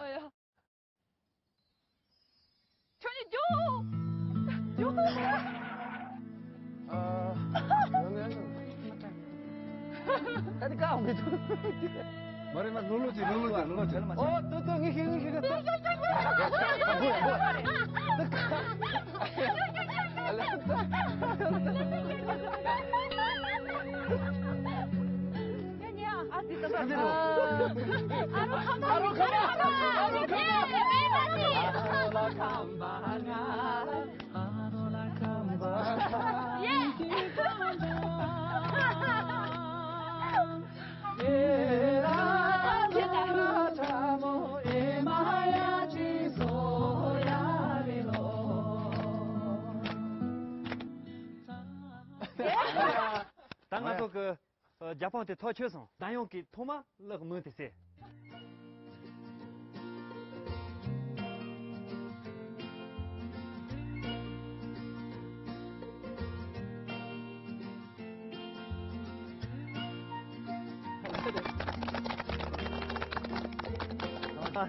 ཨོ་ཡ། ཁྱོད་ནི་རྒྱུགས། རྒྱུགས། ཨ། ཡང་ཡང་ཡང་། ད་དེ་ཀ་འོང་གི་འདུག་མ་རེད་མ། ལོ་ལོ་ཅིག་ལོ་ལོ་ཅིག་ལོ་ལོ་ཅིག་ཨོ་ཏོ་ཏོ་ངི་ཤི་ངི་ཤི་གི་ཏོ། ཨ་འགོ་ཡ་འགོ་ཡ། ཨ་ལ་ཏོ། ཨ་རོ་ཁ་མ། ཨ་རོ་ཁ་མ། ཨ་རོ་ཁ་མ། ཨ་རོ་ལ་ཁམ་བ་ང་། ཨ་རོ་ལ་ཁམ་བ། ཡེ། ཨེ་ར་ཐ་མོ་ཨེ་མ་ཡ་ཅི་སོ་ཡ་རི་ལོ། ད་ང་ཚོ་གི་རྒྱལ་ཕམ་དེ་ཐག་ཆོད་སོང་། ད་ཡོང་གི་ཐོག་མ་ལག་མུ་དེ་སེ།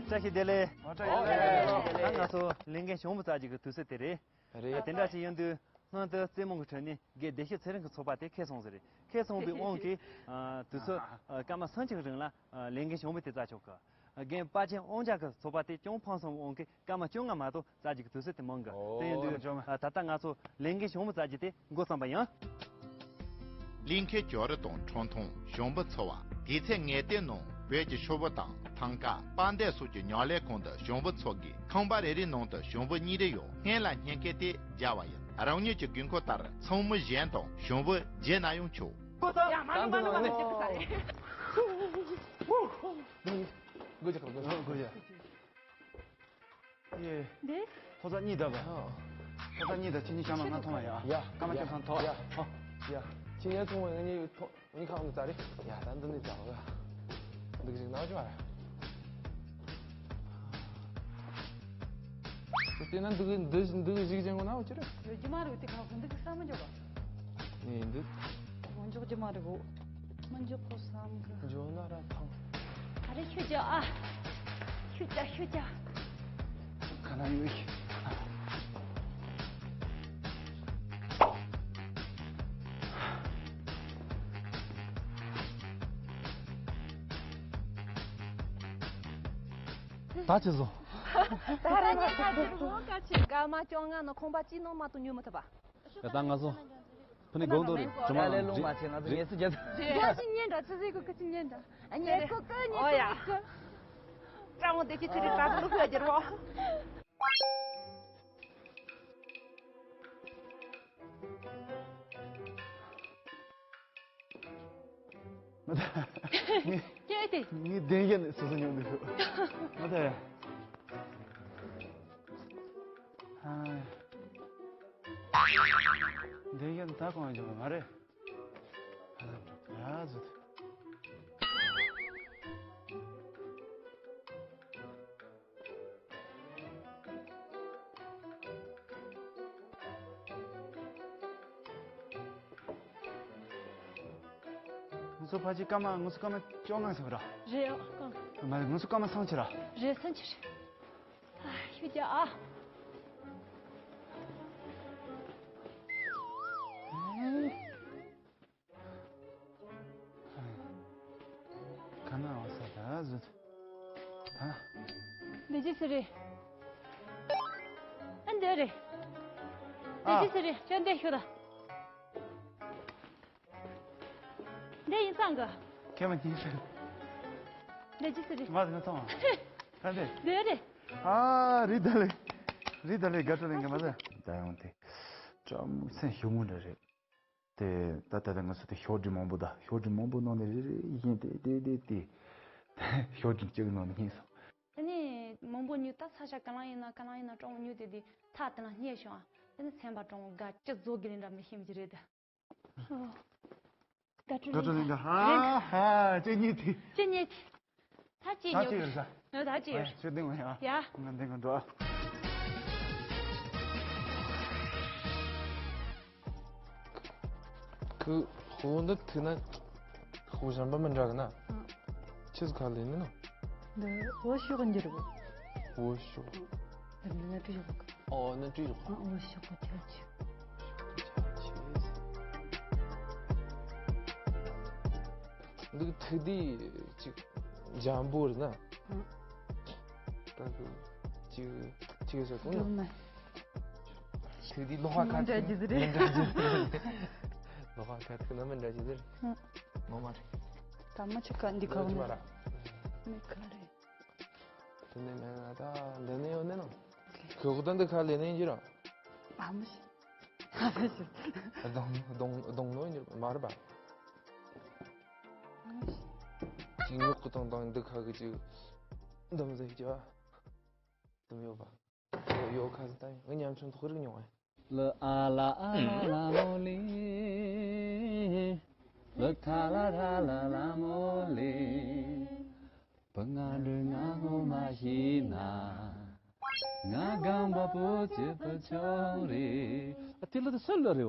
བཀྲ་ཤིས་བདེ་ལེགས། ཨོ་བཀྲ་ཤིས་བདེ་ལེགས། ད་ང་ཚོ་ལས་འགན་ཞུ་བ་རྩ་ཅིག་གི་དུས་ཚོད་དེ་རེད། རེད། དེ་འདྲ་ཞིག་ཡིན་དུས་སྔོན་དུ་རྩེད་མོ་གི་ཁྲོད་ནས་རྒན་བདེ་སྐྱིད་ཚེ་རིང་གི་ཚོགས་པ་དེ་ཁེ་སོང་ཟེར་རེད། ཁེ་སོང་བའི་དབང་གིས་དུས་ཚོད་སྐར་མ་སུམ་ཅུ་གི་རིང་ལ་ལས་འགན་ཞུ་བ་དེ་རྩ་ཆོག་གི། རྒན་དཔལ་ཆེན་དབང་རྒྱལ་གྱི་ཚོགས་པ་དེ་ཅུང་ཕངས་སོང་བའི་དབང་གིས་སྐར་མ་བཅོ་ལྔ་མ་གཏོགས་རྩ་ཅིག་གི་དུས་ཚོད་དེ་མང་གི། དེ་ཡིན་དུས་ད་ལྟ་ང་ཚོ་ལས་འགན་ཞུ་བ་རྩ་ཅིག་དེ་འགོ་བརྩམས་པ་ཡིན། ལིང་ཁའི་ཇོ་རི་དང་ཁྲོན་ཐང་བྱང་བུ་ཚོ་བ། དེ་ཚེ་ངས་བལྟས་ནོ་བོད་ཀྱི་ཤོ་བུ་དང་ཐང་ཀ་པ་འདས་སོགས་ཀྱི་ཉག་ལས་ཁང་དུ་བྱང་བུ་ཚོ་གིས་ཁང་པ་རེ་རེའི་ནང་དུ་བྱང་བུ་གཉིས་རེ་ཡོད། སྔན་ལ་སྙིང་སྐད་དེ་རྒྱ་བ་ཡིན། རང་ཉིད་ཀྱི་དགོས་མཁོ་ལྟར་ཚང་མ་གཞན་དང་བྱང་བུ་བརྗེ་ན་ཡང་ཆོག་ཡ་མ་ནི་མ་ནི་མ་ནི་ཅི་ཟ་རེད། དགོས་ཅི་དགོས་ཅི་དགོས་ཅི། ཡེ། འདི། ཐོ་རྩ་གཉིས་བརྡབ་པ། ཐོ་རྩ་གཉིས་དང་ཁྱེད་གཉིས་གཤམ་ལ་ང་མཐོང་བ་ཡ། ཡ། སྐར་མ་ཡ། བཅུ་ཐམ་ཐོ། ཡ། ཧོ། ཡ། ཁྱེད་གཉིས་མཐོང་བ་ང་གཉིས་ཐོ་ང་གཉིས་ཁ་ལ་ཙ་རེ། ཡ་ད་འདི་ནས་ཙ་བ། འདི་གི་ཞིག་ནང་ཅི་བ་ར། བལྟས་ན་འདི་གི་འདི་འདི་གི་གཞིག་ཅན་གོ་ན་འོ་ཅི་རེད། ཡོད་ཀྱི་མ་རེད་དེ་ཁ་ཁོ་འདི་གི་ས་མ་འཇོག་ག་ངས་འདི། ངོ་འཇོག་རྒྱུ་མ་རེད་གོ། མ་འཇོག་གོ་བསམ་གི། འཇོག་ན་ར་ཐང་། ཨ་རེ་ཤུ་ཅ་ཨ། ཤུ་ཅ་ཤུ་ཅ། ག་ན་ཡོད་ཤི། ད་ཅི་བཟོ། ད་ར་ཉེ་ཁ་ཅིག་ངོ་ཁ་ཅིག་སྐར་མ་བཅོ་ལྔ་ནང་ཁང་པ་གཅིག་ནང་མ་གཏོགས་ཉོ་མི་ཐུབ་པ། ད་ང་ཚོ་ཕུ་ནས་དགོངས་དོ་རེད། ཇོ་མ་ལ་ལུང་མ་ཆེ་ང་ཚོ་ངལ་གསོ་རྒྱབ། ཡ་ཅི་ཉན་འདྲ་ཙི་ཙི་གོ་ཀི་ཅི་ཉན་འདྲ། ཨ་ཉན་གོ་ཀི་ཉན་གོ་ཀི། ཀྲང་མོ་དེ་ཅི་ཁི་རི་ཀྲང་ལུག་ཡ་རྒྱལ་བོ། མ་ད། ངས་ངས་དེ། ངས་བདེན་བཞག་ནས་སོ་སོ་མྱོང་འདུག་ཤོག་མ་ད་ཡ། ཧ། བདེན་བཞག་ནས་ད་གང་ཡང་བྱུང་བ་མ་རེད། ཡ་ཟོ། ང་ཚོ་ཕལ་ཆེར་སྐར་མ་ང་ཚོ་སྐར་མ་བཅོ་ལྔ་ཟེར་བ་ར། རེད་ཡ་སྐར། མ་རེད་ང་ཚོ་སྐར་མ་སུམ་ཅུ་ར། རེད་སུམ་ཅུ་རེད། ཨ་ཤུ་རྒྱ་ཨ། ག་ན་བ་ས་ད་ཟུ། ད། འདི་ཅི་སི་རེད། ཨ་འདི་རེད། འདི་ཨ། ཅི་སི་རེད་ཅོ་འདི་ཤོད་ད། འདི་ཡིན་ཙང་གི། ཁྱེད་མ་ཉིན་ཟེར། འདི་ཅི་སི་རེད། མ་ཟེར་ན་ཐོང་། ཨ་འདི། འདི་རེད། ཨ་རི་ད་ལེ། རི་ད་ལེ་དགའ་སྤྲོ་ལེན་གི་མ་ཟེར། ད་ཡོང་དེ། ཅམ་སེམས་ཞུ་མུ་འདྲ་རེད། དེ་ད་ལྟ་ད་ང་ཚོ་དེ་ཤོག་སྒྲིལ་མང་པོ་ད་ཤོག་སྒྲིལ་མང་པོ་ནང་ནས་རེ་རེ་བཞིན་དེ་དེ་དེ་དེ་ཤོག་སྒྲིལ་གཅིག་ནང་ནས་རྙེད་སོང་། དེ་ནས་མང་པོ་ཉོས་ད་ས་ཆ་ག་ལ་ཡིན་ན་ག་ལ་ཡིན་ན་གྲོང་ཉོས་དེ་དེ་ཐག་དེ་ལ་རྙེད་བྱུང་ཨ། དེ་ནས་ཚན་པ་གྲོང་དགའ་ཅི་བཟོ་དགེ་ལེན་འདྲ་མི་ཤེས་མི་ཅི་རེད་ད། དགའ་སྤྲོ་ལེན་ད། ཧ་ཧ་ཅི་ཉེ་དེ། ཅི་ཉེ་དེ། ད་ཅི་ཉོ་གི་ད་ཅི་ཡོད་ས། ཡོད་ད་ཅི་ཡོད། ཨེ་ཁྱོད་འདི་ངོ་ཡ། ཡ། ང་འདི་ངོ་འགྲོ། ཁུ་ཧོ་འདི་ཐུག་ན་ཧོ་གཞན་པ་མི་འདྲ་གི་ན། ཨང་། ཆི་ཟིག་ཁ་ལེན་ནི་ན། འདི་འོ་ཤོག་འགྱུར་བོ། འོ་ཤོག་འདི་ནི་ནི་བྲིས་ཡོད་གི། ཨོ་ནི་བྲིས་ཡོད་གི། ཨང་འོ་ཤོག་གི་ཆ་ཆི། འདི་ཐུག་དེ་ཅིག་འཇམ་པོ་རེད་ན། ཨང་། ད་གི་ཅིག་ཅིག་ཟེར་གོ་ན། ཡོད་ན། ཐུག་དེ་ལོ་ཧ་ཁ་མི་འདྲ་རྒྱུ་ཟེར་རེད། མི་འདྲ་རྒྱུ་ཟེར་རེད། ལོ་ཧ་ཁ་ཐུག་ན་མི་འདྲ་རྒྱུ་ཟེར། ཨང་། ངོ་མ་རེད། ད་མ་ཆུ་ཁ་འདི་ཁ་ལོ་ཅི་མ་ར། མི་ཁ་རེད། དེ་ནས་མེད་ན་ད་འདི་ནས་ཡོང་ནས་ནོ། ཁོ་ཁོ་ད་འདི་ཁ་ལེ་ནས་ཡིན་གྱི་ར། ཨ་མ་ཤི། ཨ་མ་ཤི། གདོང་གདོང་གདོང་ནོ་ཡིན་གྱི་ར་མ་རེད་པ། ཨ་མ་ཤི། ཅིག་ཉོག་གི་དང་དང་འདི་ཁ་གི་ཅིག་འདམ་ཟེར་གྱི་བ། འདམ་ཡོད་པ། ཡོ་ཁ་ཟི་ཏ་ཡོ། ང་ཉམ་ཆུང་ཐོག་རིག་མྱོང་ཨེ། ལ་ཨ་ལ་ཨ་ལ་ལ་མོ་ལི། ལ་ཐ་ལ་ཐ་ལ་ལ་མོ་ལི། བུ་ང་འདྲི་ང་ངོ་མ་ཤེས་ན། ང་རྐང་པ་པོ་ཅི་ཕ་ཆོག་རེད། ཨ་དེ་ལ་དེ་སུ་ལ་རེད་འོ།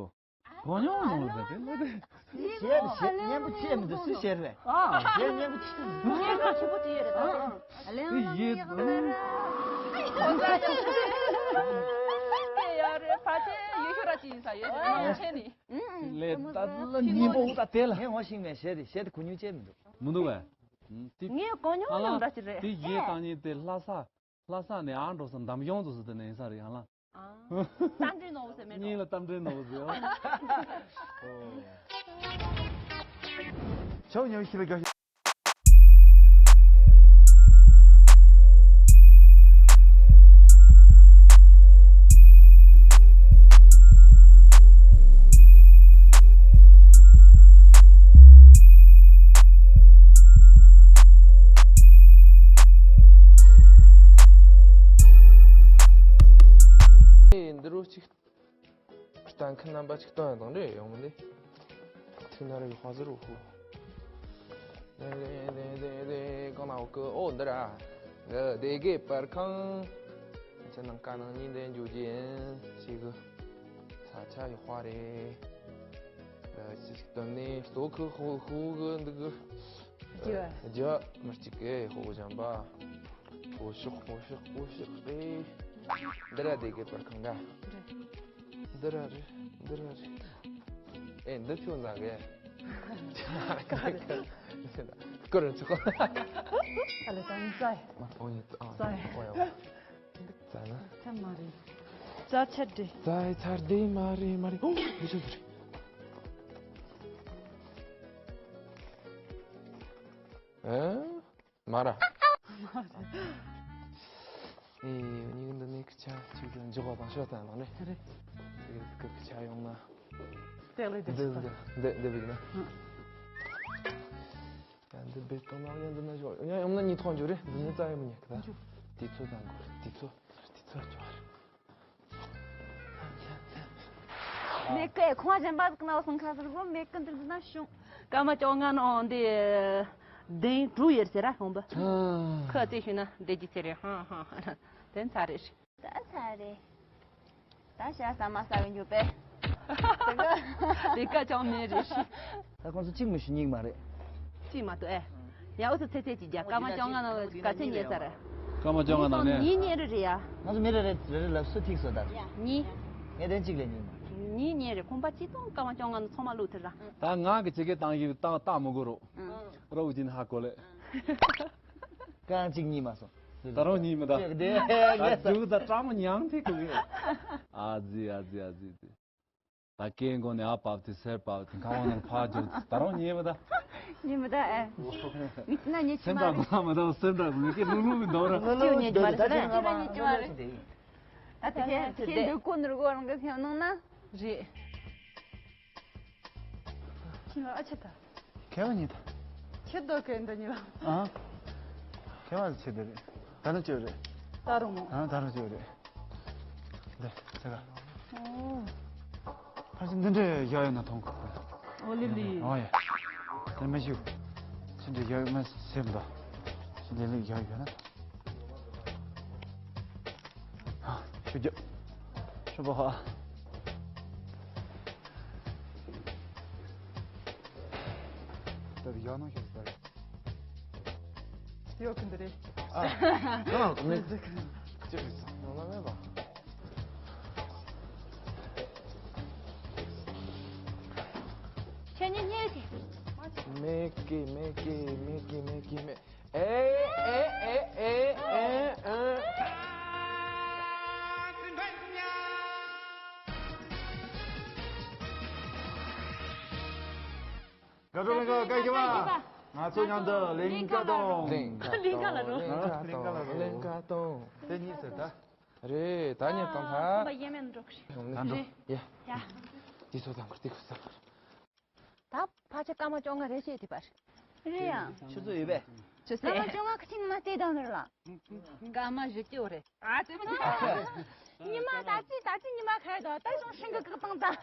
གོ་མྱོང་མོ་ལ་དེ་ལ་དེ། ཞེས་ཞེས་སྙན་པོ་ཅི་མི་འདུག་སུ་ཞེས་རེད། ཨ། ཞེས་སྙན་པོ་ཅི་མི་འདུག་སྙན་པོ་ཆེན་པོ་ཅི་ཡོད་རེད་ད། ལེན་ལ་ཡག་ན་ར། ཡ་རེ་ཕ་ཆེ་ཡོད་ཤོར་ར་ཅི་ཡིན་ས་ཡོད་ཆེ་ནི། ལེ་ད་ལ་ཉིན་པོ་ད་དེ་ལ། ངས་ངོ་ཤེས་མེད་ཞེས་དེ་ཞེས་དེ་གུ་ཉུ་ཅེ་མི་འདུག་མི་འདུག་བས། ངས་གོ་མྱོང་ཡང་འདྲ་ཅི་རེད། དེ་ཡེ་བཏང་ཉིན་དེ་ལྷ་ས། ལྷ་ས་ནས་ཨ་འགྲོ་ས་འདམ་གཞུང་དུ་སུ་དེ་ནས་ཡིན་ས་རེད་ཡང་ལ། རྟ་མགྲིན་ནོར་བུ་ཟེར་མེད་གཉིས་ལ་རྟ་མགྲིན་ནོར་བུ་ཟེར། ཆོག་ཉོ་ཤི་ལ་དགའ་ཤི། འདི་རུ་གཅིག་གཏན་འཁེལ་རྣམ་པ་ཅིག་སྟོན་ཡང་དང་འདྲེ་ཡོང་མི་འདི། ཐིག་ནར་ཡོད་ཧ་ཟེར་རོ་ཧུ། དེ་དེ་དེ་དེ་གང་ན་འོ་ཀི་འོ་འདི་ར། འདི་དེ་གེ་པར་ཁང་། ཁྱེད་ནང་ཀ་ནང་གཉིས་འདི་འཇུ་རྒྱུ་ཡིན་ཞིག་གི། ས་ཆ་ཡོད་ཧ་རེད། འདི་ཅིག་སྟོན་ནས་ལྟོ་ཁི་ཧུ་ཧུ་གི་འདི་གི། རྒྱུ། རྒྱུ་མི་གཅིག་གི་ཧོ་གོ་ཇམ་པ། ཧོ་ཤོག་ཧོ་ཤོག་ཧོ་ཤོག་ཨེ། འདི་ར་དེ་གེ་པར་ཁང་ག་འདི་ར་རེད། འདི་ར་རེད། ཨེ་འདི་ཁྱོད་ཟ་གི། སྐོར་ར་ཆོག་ཨ་ལེ་ད་ནི་ཙའི། མ་ཐོང་ཡིན་ཨ། ཙའི། ཨོ་ཡ། ཙ་ན། ཙ་མ་རེད། ཙ་ཆད་དེ། ཙའི་ཚར་དེ་མ་རེད་མ་རེད། ཨོ་ཡ་ཆོག་རེད། ཨེ། མ་ར། ཨེ། ཉིན་འདི་ནས་ཁི་ཆ་ཅིག་ཏུ་འཇོག་པ་དང་ཤོད་དང་ལང་རེད། རེད། ཁི་ཁི་ཆ་ཡོང་ན། སྟེགས་ལས་འདི་འདི་འདི་འདི་འདི་བིག་ན། ཡང་འདི་བིག་ཏང་ན་ཡང་འདི་ན་ཞོག་ཡང་ཡོང་ན་གཉིས་ཐོག་འཇུ་རེད། འདི་ནི་རྩ་ཡོང་མི་ཉན་གི་ད། འཇུ། དེ་ཚོ་དང་གོ་དེ་ཚོ་དེ་ཚོ་ཅོག་རེད། མེ་ཀེ་ཁོང་ཅན་པ་ཟིག་ན་སོང་ཁ་ཟིག་གོ་མེ་ཀེ་འདིར་འདི་ན་བྱུང་། སྐར་མ་བཅོ་ལྔ་ནང་འདི་གདན་དྲུག་ཡོད་ཟེར་ར་ཁོང་པ། ཁ་རྩེ་ཞུས་ན་བསྡད་ཀྱི་ཚེ་རེད་ཧང་ཧང་ཧང་། དེ་ཚ་རེད། ད་ཚ་རེད། ད་ཤ་ཟ་མ་ཟ་བའི་འགྱོད་པས། དེ་ཀ་ཅང་མེད་རེད། ད་ཁོང་ཚོ་གཅིག་མི་ཤི་གཉིས་མ་རེད། གཅིག་མ་གཏོགས་ཨེ། ཡ་འུ་ཚོ་ཚེ་ཚད་ཅིག་རྒྱ་སྐར་མ་བཅོ་ལྔ་ནང་ག་ཚད་ཉལ་ས་རེད། སྐར་མ་བཅོ་ལྔ་ནང་ནས། ཉིན་ཉལ་རེ་རེད་ཡ། ང་ཚོ་མི་རེ་རེ་རེ་རེ་ལབ་སུ་ཐིག་སོ་ད། ཉིན། ངས་དོན་གཅིག་ལས་ཉིན་མ། ཉིན་ཉལ་རེ་ཁོང་པ་གཅིག་ཙམ་སྐར་མ་བཅོ་ལྔ་ནང་ཚང་མ་བླུགས་ཐུབ་ར། ད་ང་གི་ཇེ་གེ་བཏང་ཡིག་བཏང་བཏང་མི་དགོས་རོགས། རོགས་ཀྱིན་ཧ་གོ་ལེ། རྐང་གཅིག་གཉིས་མ་སོང་། ད་རུང་གཉིས་མི་ད། ད་རྒྱུག་ད་སྐྲག་མོ་མྱང་ཐེ་གོ་གི། ཨ་ཙི་ཨ་ཙི་ཨ་ཙི་ཨ་ཙི། ད་སྐད་མགོ་ནས་ཨ་བབས་ཏེ་སེར་བབས་ཏེ་ཁ་བ་ནང་ཕར་རྒྱུག་ད་རུང་ཉེས་མི་ད། ཉེས་མི་ད་ཨེ། མི་ཅི་ན་ཉེས་ཆི་སེམས་མ་ཁྲག་རེད། མགོ་ལ་མི་ད་སེམས་ཁྲག་མགོ་སྐད་ལྷུང་ལྷུང་གི་འདུག་ར། ཅི་ཉེས་ཀྱི་མ་རེད་ད། ཅི་ཉེས་ཀྱི་མ་རེད། ད་དེ་ཁྱེད་ཁྱེད་འདོད་གོ་ནོར་གོ་རང་གི་སེམས་ནང་ན། རེད། ཁྱི་ལ་ཨ་ཆེ་ད། ཁྱེད་བ་ཉིད་ད། ཁྱེད་དོ་ཁྱེད་འདི་ཉིད་ལ། ཨ། ཁྱེད་བ་ཆེ་འདི་རེད། ད་ནི་ཆེ་རེད། ད་རུང་མོ། ཨ་ད་རུང་ཆེ་རེད། འདི་ཆེ་ག་ཨོ། ཕར་ཕྱིན་འདི་འདྲའི་ཡག་ཡོད་ན་མཐོང་གི། ཨོ་ལི་ལི། ཨོ་ཡ། དེ་མི་ཞུ། ཕྱིན་འདྲའི་ཡག་ཡོད་མ་སེམས་ད། ཕྱིན་འདྲའི་ལི་ཡག་ཡོད་ན། ཆུ་རྒྱབ། ཆུ་པ་ཧ། ད་ཡག་ནང་ཤོད་ཟེར། ཡོད་ཀྱི་འདི་རེད། ཨ། ང་ལ་མེད། ཅི་རེད་ཟེར། ང་ལ་མེད་པ། ཁྱེད་གཉིས་གཉིས་ཀྱིས། མེད་ཀི་མེད་ཀི་མེད་ཀི་མེད་ཀི་མེད། ཨེ་ཨེ་ཨེ་ཨེ་ཨེ་ཨེ། དགའ་སྤྲོ་ལིང་ག་སྐད་ཀྱི་བ། ང་ཚོ་མཉམ་དུ་ལིང་ག་གཏོང་། ལིང་ག་གཏོང་། ལིང་ག་ལ་འགྲོ། ལིང་ག་གཏོང་། ལིང་ག་གཏོང་། དེ་གཉིས་ཟེར་ད། རེད་ད་ཉེ་གཏོང་ད། ཁོམ་པ་ཡེ་མེད་འགྲོ་གི་རེད། ད་འགྲོ། ཡ། ཡ། དེ་ཚོ་དང་གར་དེ་གར་ས་གར། ད་ཕལ་ཆེར་སྐར་མ་བཅོ་ལྔ་རེ་བྱས་ཐུབ་པ་རེད། རེད་ཡ། ཆུ་ཚོད་ཡོད་པས། ཆུ་ཚོད། སྐར་མ་བཅོ་ལྔ་ཁ་ཆེ་ཉི་མ་བལྟས་དང་ནི་རེད་ལ། སྐར་མ་བཞི་བཅུ་རེད། ཨ་ཙི། ཉི་མ་ད་ཅི་ད་ཅི་ཉི་མ་ཁ་ཡོད་དོ། ད་ཅུང་ཧྲིང་གི་བཀག་བཏང་ད།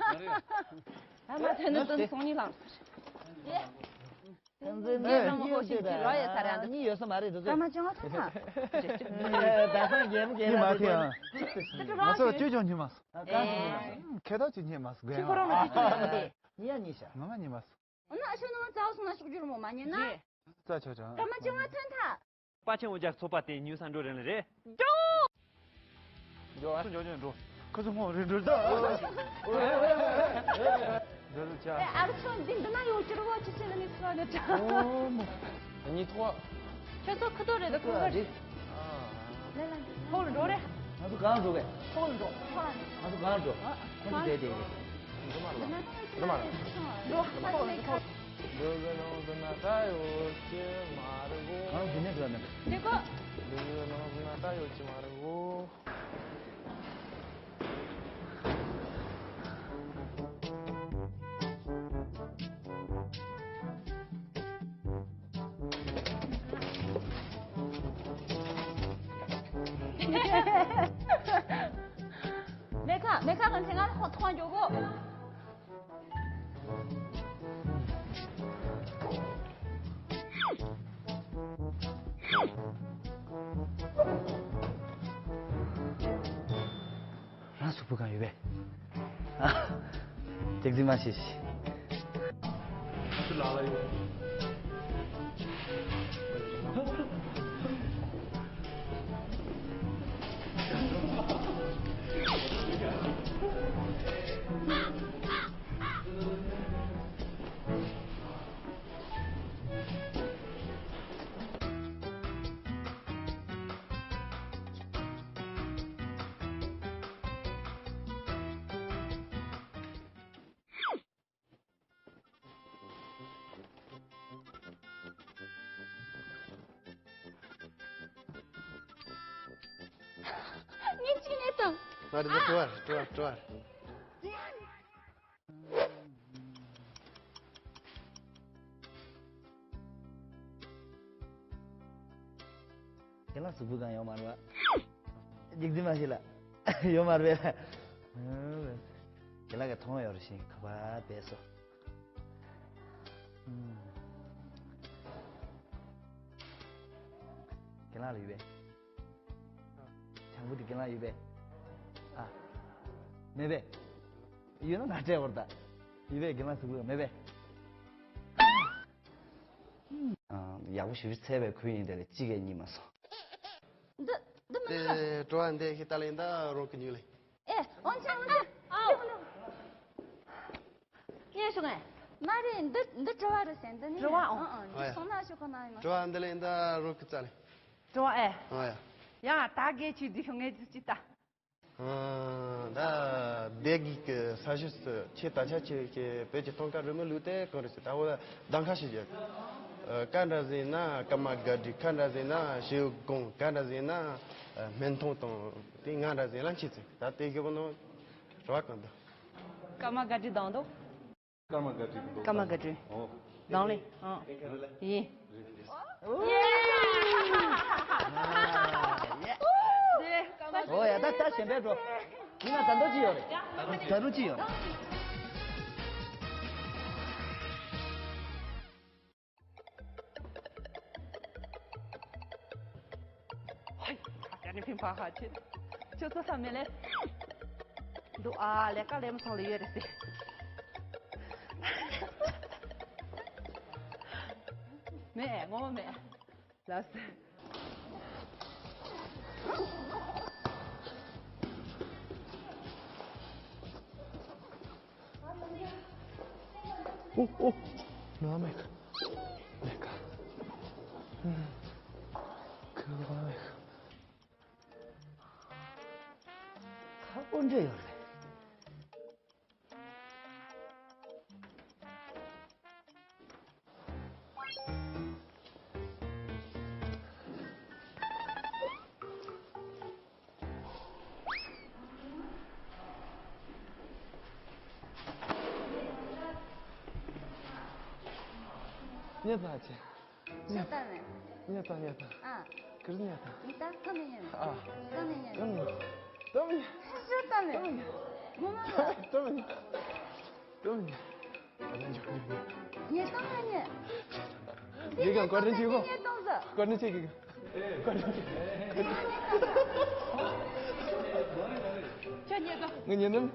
ད་མ་ཐོན་ནི་དོན་སོང་ཉིན་ལངས་སོང་། ངས་ནང་ཧོ་ཤིག་གི་རོ་ཡོད་ས་ར་འདུག་གཉིས་ཡོད་ས་མ་རེད་འདུག་སྐར་མ་བཅོ་ལྔ་ཐོན་ཐལ། ད་སང་རྒྱལ་མོ་རྒྱལ་མོ་མ་ཐེ་ཡང་། ང་ཚོ་ཅོ་ཅོ་ཉི་མ་སོང་། ཁེ་ཐག་ཅིག་ཉི་མ་སོང་། ཁྱི་ཁོ་རང་ལ་ཅི་ཅི་ཡོད་འདི། ཉི་ཡ་ཉི་ཤ། ང་ང་ཉི་མ་སོང་། འོ་ན་ཨ་ཤོ་ནང་ཙའོ་སོང་ན་ཤུགས་རྒྱུར་མོ་མ་ཉན་ན། རེད། ཙ་ཆོ་ཅང་། སྐར་མ་བཅོ་ལྔ་ཐོན་ཐལ། པ་ཆེན་འོ་ཇག་ཚོགས་པ་དེ་ཉུ་ས་འགྲོ་རན་ལ་རེད། འགྲོ། འགྲོ་ཨ། འགྲོ་འགྲོ་འགྲོ། ཁོ་ཚོ་ངོ་རེ་འགྲོ་ད། འགྲོ་ལ་ཆ། ཨེ་ཨར་ཚོ་འདི་འདི་ན་ཡོང་ཅི་རུ་བ་ཅི་ཆེ་ལ་ནི་ཚོ་ལ་ད། ཨོ་མོ། ཉི་ཐོ། ཁྱོད་ཚོ་ཁུ་ཏོ་རེད་ད་ཁུ་ཏོ་རེད། ལེ་ལ། ཧོལ་འགྲོ་རེད། ང་ཚོ་གང་འགྲོ་གས། ཧོལ་འགྲོ། ཧོལ། ང་ཚོ་གང་འགྲོ། ཁོ་ཚོ་བསྡད་དེ་ཡིན། འགྲོ་མ་རེད་པ། འགྲོ་མ་རེད། འགྲོ་ཧོལ་འགྲོ། འདི་གི་ནང་དུ་ན་ད་ཡོད་ཀྱི་མ་རེད་གོ། གང་འདི་ནས་འགྲོ་ནས། འདི་གོ། འདི་གི་ནང་དུ་ན་ད་ཡོད་ཀྱི་མ་རེད་གོ། མེ་ཁ་མེ་ཁ་གང་ཐེངས་ང་ཐོང་འགྱོ་གོ། རང་གཟུགས་པོ་གང་ཡོད་པས། ཨ། ཏིག་ཏིག་མ་བྱེད་ཤིག་ང་ཚོ་ལག་ལ་ཡོད། ངས་ཅི་ནས་དང་། ང་རེ་ད་བྲོ་བར་བྲོ་བར་བྲོ་བར། ཁྱེད་རང་གཟུགས་པོ་གང་ཡོད་མ་རེད་པ། རྒྱུག་རྩིས་མ་བྱེད་ལ། ཡོད་མ་རེད་པས། ཁྱེད་རང་གི་མཐོང་ཡོད་རེད་ཤིང་ཁ་པར་བས་སོ། ཁྱེད་རང་ལ་ཡོད་པས། བྱང་བུ་དེ་ཁྱེད་རང་ཡོད་པས། ཨ། མེད་པས། ཡོད་ན་ང་སྤྲད་བར་ད། ཡོད་པས་ཁྱེད་རང་གཟུགས་པོ་མེད་པས། ཡག་པོ་ཞེ་པོ་ཅིག་བཙལ་བའི་ཁུལ་ཡིན་དེ་ལས་གཅིག་ཀྱང་རྙེད་མ་སོང་། འདི་འདི་མི་འདུག་དེ་བྲོ་བ་འདི་ཞིག་ལྟ་ལེ་ཡིན་ད་རང་གི་ཉུལ་ལེ། ཨེ་འོན་ཀྱང་འོན་ཀྱང་ཨའོ། ཉན་བྱུང་ངས། མ་རེད། འདི་འདི་བྲོ་བ་རེད་ཟེར། འདི་ནི་བྲོ་བ་ཨང་། ཨང་ཨང་། འཇིགས་སོང་ན་ཤོག་ཁོ་ན་ཡིན་ན། བྲོ་བ་འདི་ལེ་ཡིན་ད་རང་གི་རྩ་ལེ། བྲོ་བ་ཨེ། ཨང་ཡ། ཡ་ད་གལ་ཆེ་འདི་ཤོག་ངས་འདི་ཅི་ལྟ། ད་སྡེ་དགེ་གི་ས་གཞི་སུ་ཁྱེད་ད་ཆ་ཁྱེད་ཀྱི་བོད་ཀྱི་ཐང་ཀ་རི་མོ་ལུགས་དེ་གང་རེད་ཟེར། ད་འོ་གདམ་ཁ་ཞིག་བརྒྱབ། ཀ་འདྲ་ཟེར་ན་ཀརྨ་སྒར་བྲིས། ཁ་འདྲ་ཟེར་ན་ཞེའུ་དགོངས། ག་འདྲ་ཟེར་ན་སྨན་ཐུང་དང་དེ། ང་འདྲ་ཟེར་ན་ཁྱེད་ཚོས་ད་དེ་གི་བུ་ནོ་ར་བ་གང་འདུག་ཀརྨ་སྒར་བྲིས་དང་འདུག་ཀརྨ་སྒར་བྲིས་འདུག་ཀརྨ་སྒར་བྲིས། ཨོ། དང་ལེ། ཨང་། ཡིན། ཨོ་ཡ་ད་ད་གཞན་པའི་འགྲོ། ཡིན་ན་ད་འདོད་ཅི་ཡོད་རེད། ད་རུང་ཅི་ཡོད་རེད། ཧོ་ཡ། ཁ་ཅ་ནི་ཕིང་ཕ་ཧ་ཆེ། ཁྱོད་ཚོ་ས་མེ་ལེ། འདུག་ཨ། ལས་ཀ་ལས་མ་སོང་ལེ་ཡོད་རེད་ཟེར། མེད་ངོ་མ་མེད། ལགས་སེ། ཨོ་ཨོ། ནོ་མེག་མེག་ཁོ་མེག་ཁ་པོ་འདྲ་ཡོད་རེད། ཉེ་ཐག་ཆེ། ཉེ་ཐག་ཉེ་ཐག་ཉེ་ཐག་ཨ། ཀིར་ཉེ་ཐག་ཉེ་ཐག་ཀ་མེ་ཉེ། ཨ། ཀ་མེ་ཉེ། ཀ་མེ་ཉེ། ཀ་མེ་ཉེ། ཤ་ཀ་མེ། ཀ་མེ་ཉེ། ངོ་མ་ལ། ཀ་མེ་ཉེ། ཀ་མེ་ཉེ། ཉེ་ཐག་ཉེ། ངས་ཀྱང་བཀའ་དྲིན་ཆེ་གོ། ཉེ་ཐག་ཟ། བཀའ་དྲིན་ཆེ་གི། བཀའ་དྲིན་ཆེ། ཁྱོད་ཉེ་ཐག་ངས་ཉེ་ནམ།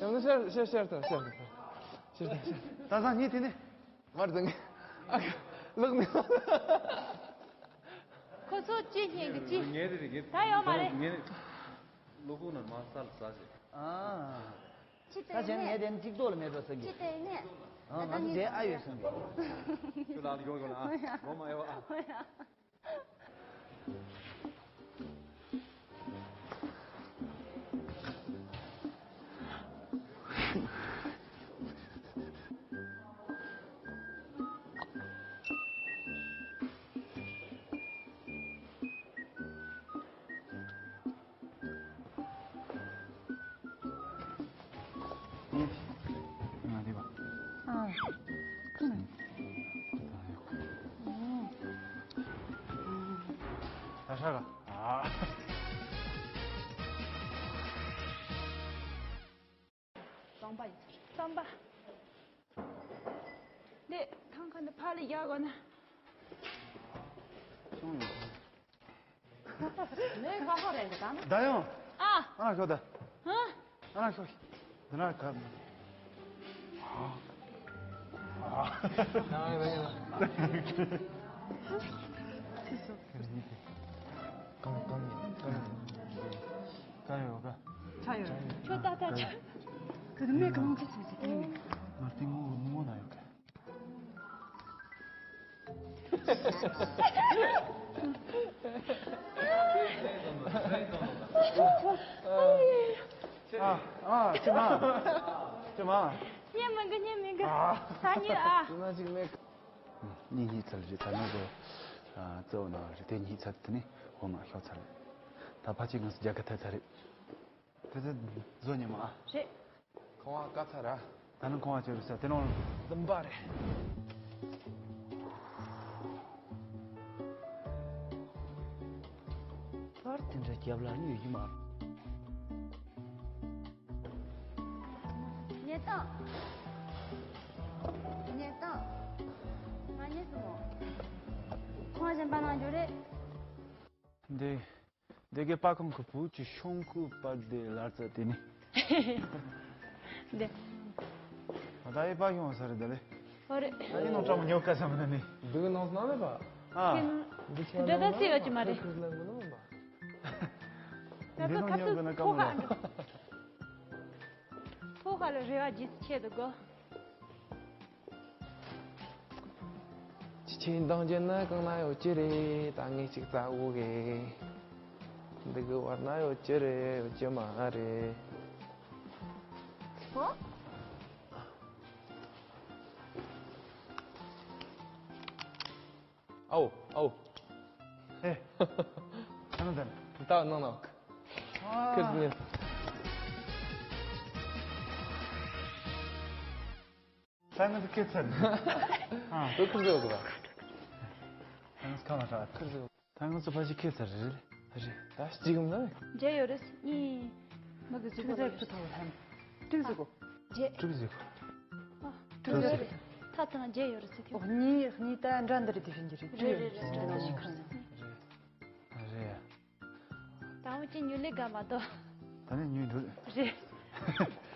ཡང་ན་ཤར་ཤར་ཤར་དང་ཤར་དང་ཤར་དང་ཤར། ད་ས་ཉེ་དེ་ནས། མར་དང་། ཨ་ཁ། ལག་ནས། ཁོ་ཚོ་ཅི་བྱེད་ཀྱི་ཅི། ངས་དེ་རེད། ངས་ད་ཡོད་མ་རེད། ངས་ལོ་ཁུག་ནང་མ་ས་ལ་ཟ་ཟེར། ཨ། ཅི་ད་བྱས་ན་ངས་དེ་ནི་གཅིག་ཏོག་ལ་མེད་འགྲོ་ཟེར་གི། ཅི་སྟེ་ནས། ཨ། ང་ཚོ་དེ་ཨ་ཡོད་སོང་གི། ཁྱོད་ལ་ཡོང་ཡོང་ལ་ཨ། འགྲོ་མ་ཡོང་ཨ། ང་དེ་བ། ཨ། ཁྱོད་ནི། ད་ཧྲ་ག་ཨ། རྩམ་པ་ཡིན་ཚར། རྩམ་པ། འདི་ཐང་ཁ་འདི་ཕར་ལ་རྒྱག་དགོས་ན། སོང་ཡོང་། མོས་ཁ་ཁོ་རེད་འདི་དང་། ད་ཡོང་། ཨ། ཨ་ཤོ་ད། ཧ། ཨ་ཤོ། འདི་ན་ཁ། ཨ། ཨ། ཡང་ཡང་ཡང་། གང་གང་གང་གང་ཡོད་ག་ཆ་ཡོད། ཁྱོད་ད་ལྟ་ཆ། ཁྱོད་མེད་གང་ཅི་ཟེར་ཟེར་གི་མེད། ང་སྟེང་ངོ་ངོ་ན་ཡོད་ག་ཨ། ཨ། ཅི་མ། ཅི་མ། ཉན་མི་འགི་ཉན་མི་འགི་ཨ། ད་ཉན་ཨ། ཅི་མ་ཅིག་མེད། གཉིས་གཉིས་ཚར་རེད། ད་ནང་དུ་རྩེའུ་ན་རེད། དེ་གཉིས་ཚར་དེ་ནི་འོ་ང་ཤོག་ཚར་རེད། ད་ཕ་ཅིག་ང་ཚོ་རྒྱ་གར་ཐད་ཚར་རེད། དེ་ཚོ་བཟོ་ཉི་མ་ཨ། རེད། ཁང་བ་ཀ་ཚ་ར། ད་ནི་ཁང་བ་ཅི་རེད་ཟེར་དེ་ནང་འདུན་པ་རེད། པར་དེ་འདྲ་རྒྱབ་ལ་ཉོས་ཡིན་མ། ཉེ་དང་། ཉེ་དང་། ང་ཉེ་སུ་མོ། ཁང་བ་གཞན་པ་ནང་འཇོག་རེད། འདི། འདི་གའི་པ་ཁང་གི་བུ་གཅིག་ཤོང་ཁུ་པ་དེ་ལར་ཙ་དེ་ནི། འདི། ད་ཡི་པ་ཁྱོང་ས་རེད་ད་ལེ། ཧོ་རེད། ཨ་ནི་ནོ་ཀྲམ་ཉོ་ཀ་ས་མ་ན་ནི། འདི་གི་ནང་ས་ན་མེད་པ། ཨ། འདི་ཆ་འདི་ད་སི་ཡོད་ཀྱི་མ་རེད། ཁུར་ལ་མི་ནོ་མ། ད་ཚོ་ཁ་ཚུ་ཐོ་ཁ་ཨ་འགྲོ། ཐོ་ཁ་ལ་རེ་བ་ཇི་སི་ཆེད་དུ་གོ། ཅི་ཆེན་འདང་རྒྱལ་ན་གང་ན་ཡོད་ཀྱི་རེད། ད་ངས་ཅིག་ཙ་འུ་གེ། འདི་གི་བར་ན་ཡོད་ཀྱི་རེད། ཡོད་ཀྱི་མ་རེད། ཧོ། ཨའོ་ཨའོ། ཨེ། ཁ་ན་དན། ད་ནང་ནང་། ཨ། ཁིར་ཉིན། ད་ང་ཚོ་ཁེ་ཚར་ནས། ཨ། དུ་ཁུར་ཟེར་བ་གི་ད། ད་ང་ཚོ་ཁ་མ་ཁྲག་ཁུར་ཟེར་བ། ད་ང་ཚོ་ཕ་ཞིག་ཁེ་ཚར་རེད། རེད། ད་གཅིག་མ་རེད། འཇལ་ཡོད་རེད་གཉིས། མི་གི་གཟུགས་པོ་རེད། ཁྲུ་ཐོག་ལ་ཧམ། ཏིག་ཟེར་གོ། འཇལ། ཁྲུ་ཟེར་གོ། ཨ། ཁྲུ་ཟེར། ཐ་ཐང་འཇལ་ཡོད་རེད་ཟེར་གི། ཨོ་གཉིས་གཉིས་ད་འདྲ་འདི་རེད། དེ་བཞིན་གྱི་རེད། རེད་རེད་རེད། འདྲ་འདྲ་ཞིག་ཁ་ན། རེད། ད་འོ་ཅི་ཉུ་ལི་ག་མ་གཏོགས། ད་ནི་ཉུ་འདུག་རེད།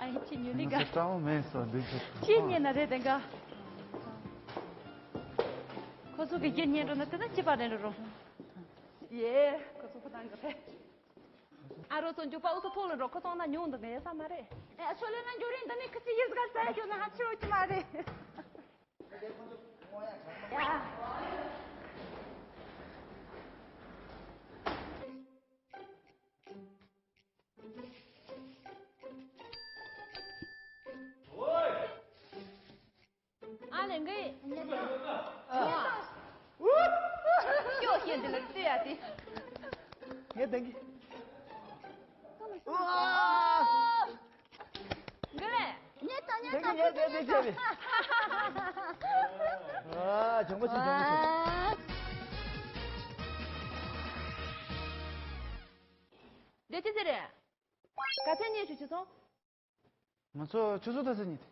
ཨ་ཡིན་ཅི་ཉུ་ལི་ག་ང་ཚོ་སྤྲང་མོ་མེད་སོ་འདུག་ཅི། ཅི་ཉན་ན་རེད་དེ་ག་ཁོ་ཚོ་གི་རྒྱུ་ཉན་འགྲོ་ན་དེ་ན་ཅི་པ་རེད་རོ། ཡེ། ཁོ་ཚོ་ཁོ་ཐང་གི་རེད། ཨ་རོ་ཚོ་འཇུག་པ་འུ་ཚོ་ཐོག་ལ་འགྲོ། ཁོ་ཚོ་ན་ཉུང་འདུག་ངའི་ས་མ་རེད། ཨ་ཤོ་ལེ་ན་འཇུག་རིང་འདི་ནི་ཁི་ཅི་ཡིར་ག་ས་ཡ་ཁྱོད་ན་ཧ་ཆི་རོ་ཅི་མ་རེད། ཨ་ལེ་འགི། ཨ། ཤོག་ཤེས་འདི་ལ་ལྟོས་ཡ་དེ། ངས་ལྡང་གི། ཨ། འགི་ལེ། ཉེ་ད་ཉེ་ད། ལྡང་གི་ཉེ་ད་ཉེ་ད། ཨ། བྱུང་བ་ཞིག་བྱུང་བ་ཞིག་ཨ། དེ་ཅི་ཟེར་རེད། ག་ཚད་ཉེ་ཞུ་ཆུ་སོང་། ང་ཚོ་ཆུ་ཚོད་ད་ཚོད་ཉིད།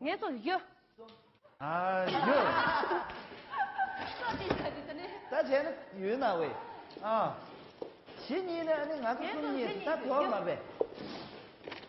ངས་ཚོ་ཡོད། ཨ་ཡོད། ད་བྱས་ན་ཡོད་ན་བས། ཨ། ཞེ་གཉིས་ནས་ཨ་ནི་ང་ཚོ་གསུམ་གཉིས་ད་དོ་མ་བས།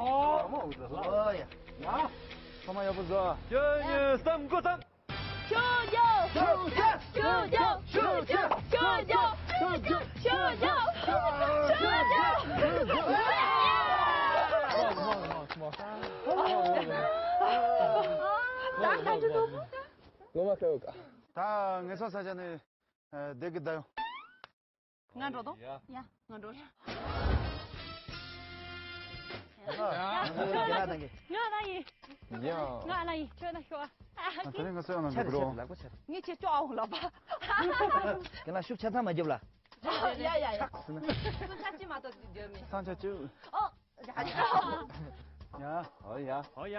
ཨོ་ཡ། ཡ། ཚང་མ་ཡག་པོ་བཟོ། བཅུ་གཉིས་གསུམ་འགོ་བརྩམས། ཆོས་རྒྱལ། ཆོས་རྒྱལ། ཆོས་རྒྱལ། ཆོས་རྒྱལ། ཆོས་རྒྱལ། ཆོས་རྒྱལ། ཆོས་རྒྱལ། ད་ངེད་ཚོ་ས་ཆ་ནས་བསྡད་ཀྱི་བསྡད་ཡོང་། ང་འགྲོ་དོ། ཡ། ཡ། ང་འགྲོ་ཡ། ང་ཚོ་རྒན་ལགས་དང་གི། ང་ལ་ཡིན། ཡ། ང་ལ་ཡིན། ཁྱོད་ན་ཤོག་ཨ། ད་རིང་ང་ཚོ་ཡང་ན་ཆ་རེ་འགྲོ། ཆ་རེ་ལག་པ་ཆ་རེ། ངས་ཁྱེད་ཅོག་ཨ་འོང་ལབ་པ། རྒན་ལགས་ཤུགས་ཆ་ཚང་མ་རྒྱོབ་ལ། ཡ་ཡ་ཡ། ཐག་ཟིན་ན། སུ་ཆ་ཅི་མ་གཏོགས་ཅི་རྒྱོབ་མེད། སང་ཆ་ཅི། ཨོ། ཡ། ཨོ་ཡ། ཨོ་ཡ།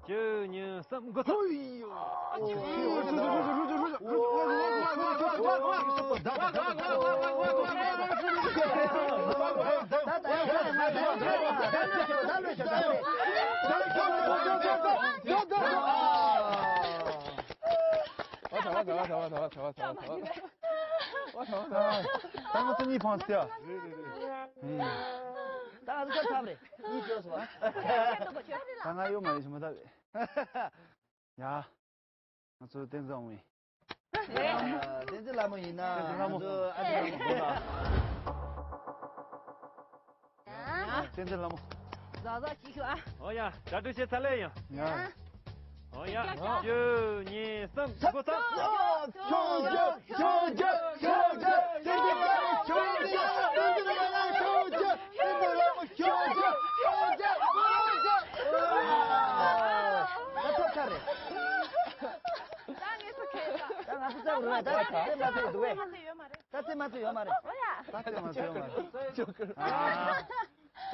བཅུ་གཉིས་གསུམ་འགོ་ཚུགས། ད་ང་ཚོ་གཉིས་ཕངས་ཏེ། ད་ང་ཚོ་ཁྱབ་ཁྱབ་རེད། གཉིས་བཅོས་སོང་། ད་ང་ཡོད་མ་རེད་ཞུ་མ་ཐག་རེད། ཡ། ང་ཚོ་བསྟན་འཛིན་འོང་བའི། བསྟན་འཛིན་ལྷ་མོ་ཡིན་ན། བསྟན་འཛིན་ལྷ་མོ། ང་ཚོ་ཨ་ཅེ་ལྷ་མོ། བསྟན་འཛིན་ལྷ་མོ། ཟ་ཟ་ཅིག་ཤོག་ཨ། ཨོ་ཡ། གྲ་སྒྲིག་བྱས་ཚར་ལེ་ཡང་། ཡ། ཨོ་ཡ། བཅུ་གཉིས་གསུམ་འགོ་ཚུགས། ཆོས་རྒྱལ། ཆོས་རྒྱལ། ཆོས་རྒྱལ། བསྟན་འཛིན་ལྷ་མོ། ཆོས་རྒྱལ། བསྟན་འཛིན་ལྷ་མོ། ཆོས་རྒྱལ། བསྟན་འཛིན་ལྷ་མོ། ཆོས་རྒྱལ། ཆོས་རྒྱལ། ཆོས་རྒྱལ། ད་ཐོབ་ཚར་རེད། ད་ངས་སུ་ཁེལ་ད། ད་ང་ཚོ་རྩེ་རུ་ད་རྩེ་མ་ཚོ་འདུག་གས། ད་རྩེ་མ་ཚོ་ཡོད་མ་རེད། ཨོ་ཡ། ད་རྩེ་མ་ཚོ་ཡོད་མ་རེད།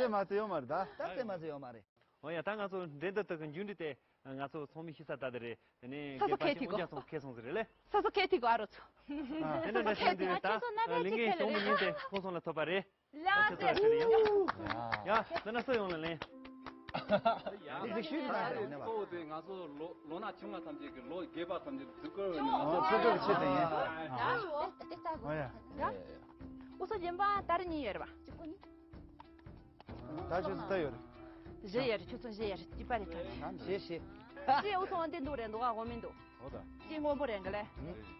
ཨ། རྩེ་མ་ཚོ་ཡོད་མ་རེད་ད། ད་རྩེ་མ་ཚོ་ཡོད་མ་རེད། ཨོ་ཡ། ད་ང་ཚོ་འགྲན་བསྡུར་དག་གི་མཇུག་འབྲས་དེ་ང་ཚོ་ཚོགས་མི་ཤི་ས་ད་དེ་རེད། དེ་ནས་སོ་སོ་ཁེལ་ཐིག་གོ། ཁེལ་སོང་ཁེལ་སོང་ཟེར་རེད་ལེ། སོ་སོ་ཁེལ་ཐིག་གོ་ཨ་རོ་ཚོ། དེ་འདྲ་འདྲ་བྱས་འདི་རེད་ད། ལས་འགན་གཞུང་གི་མིང་དེ་ཁོང་ཚོ་ལ་ཐོབ་པ་རེད། ལ་ཁྱེད་ཚོ་ལ་ཞུ་ཡིན། ཡ། ད་ན་སོ་ཡོང་ལ་ལེན། ཡ། འདི་ཞུས་ནས་ད་རེད་ནས་པ། གཙོ་བོ་དེ་ང་ཚོ་ལོ་ལོ་ན་ཆུང་བ་ཐམས་ཅད་ཀྱི་ལོ་རྒས་པ་ཐམས་ཅད་འཛུགས་སྐྲུན་ནས་ང་ཚོ། ཨོ་འཛུགས་སྐྲུན་བྱེད་དེ་ཡིན། ཨོ་ཡ། ཨོ་སོ་གཞན་པ་ད་རེ་གཉིས་ཡོད་རེད་པ། ད་ཆུ་ཚོད་ད་ཡོད་རེད། བཞི་ཡོད་རེད། ཆུ་ཚོད་བཞི་ཡོད་རེད། གཅིག་པ་རེད་ད། བཞི་བཞི། ཅི་ཨོ་སོ་འདི་འདུག་རེད་འདུག་ཨ་འོ་མི་འདུག་ཨོ་ད། ཅི་སྔོན་པོ་རེད་ག་ལེ།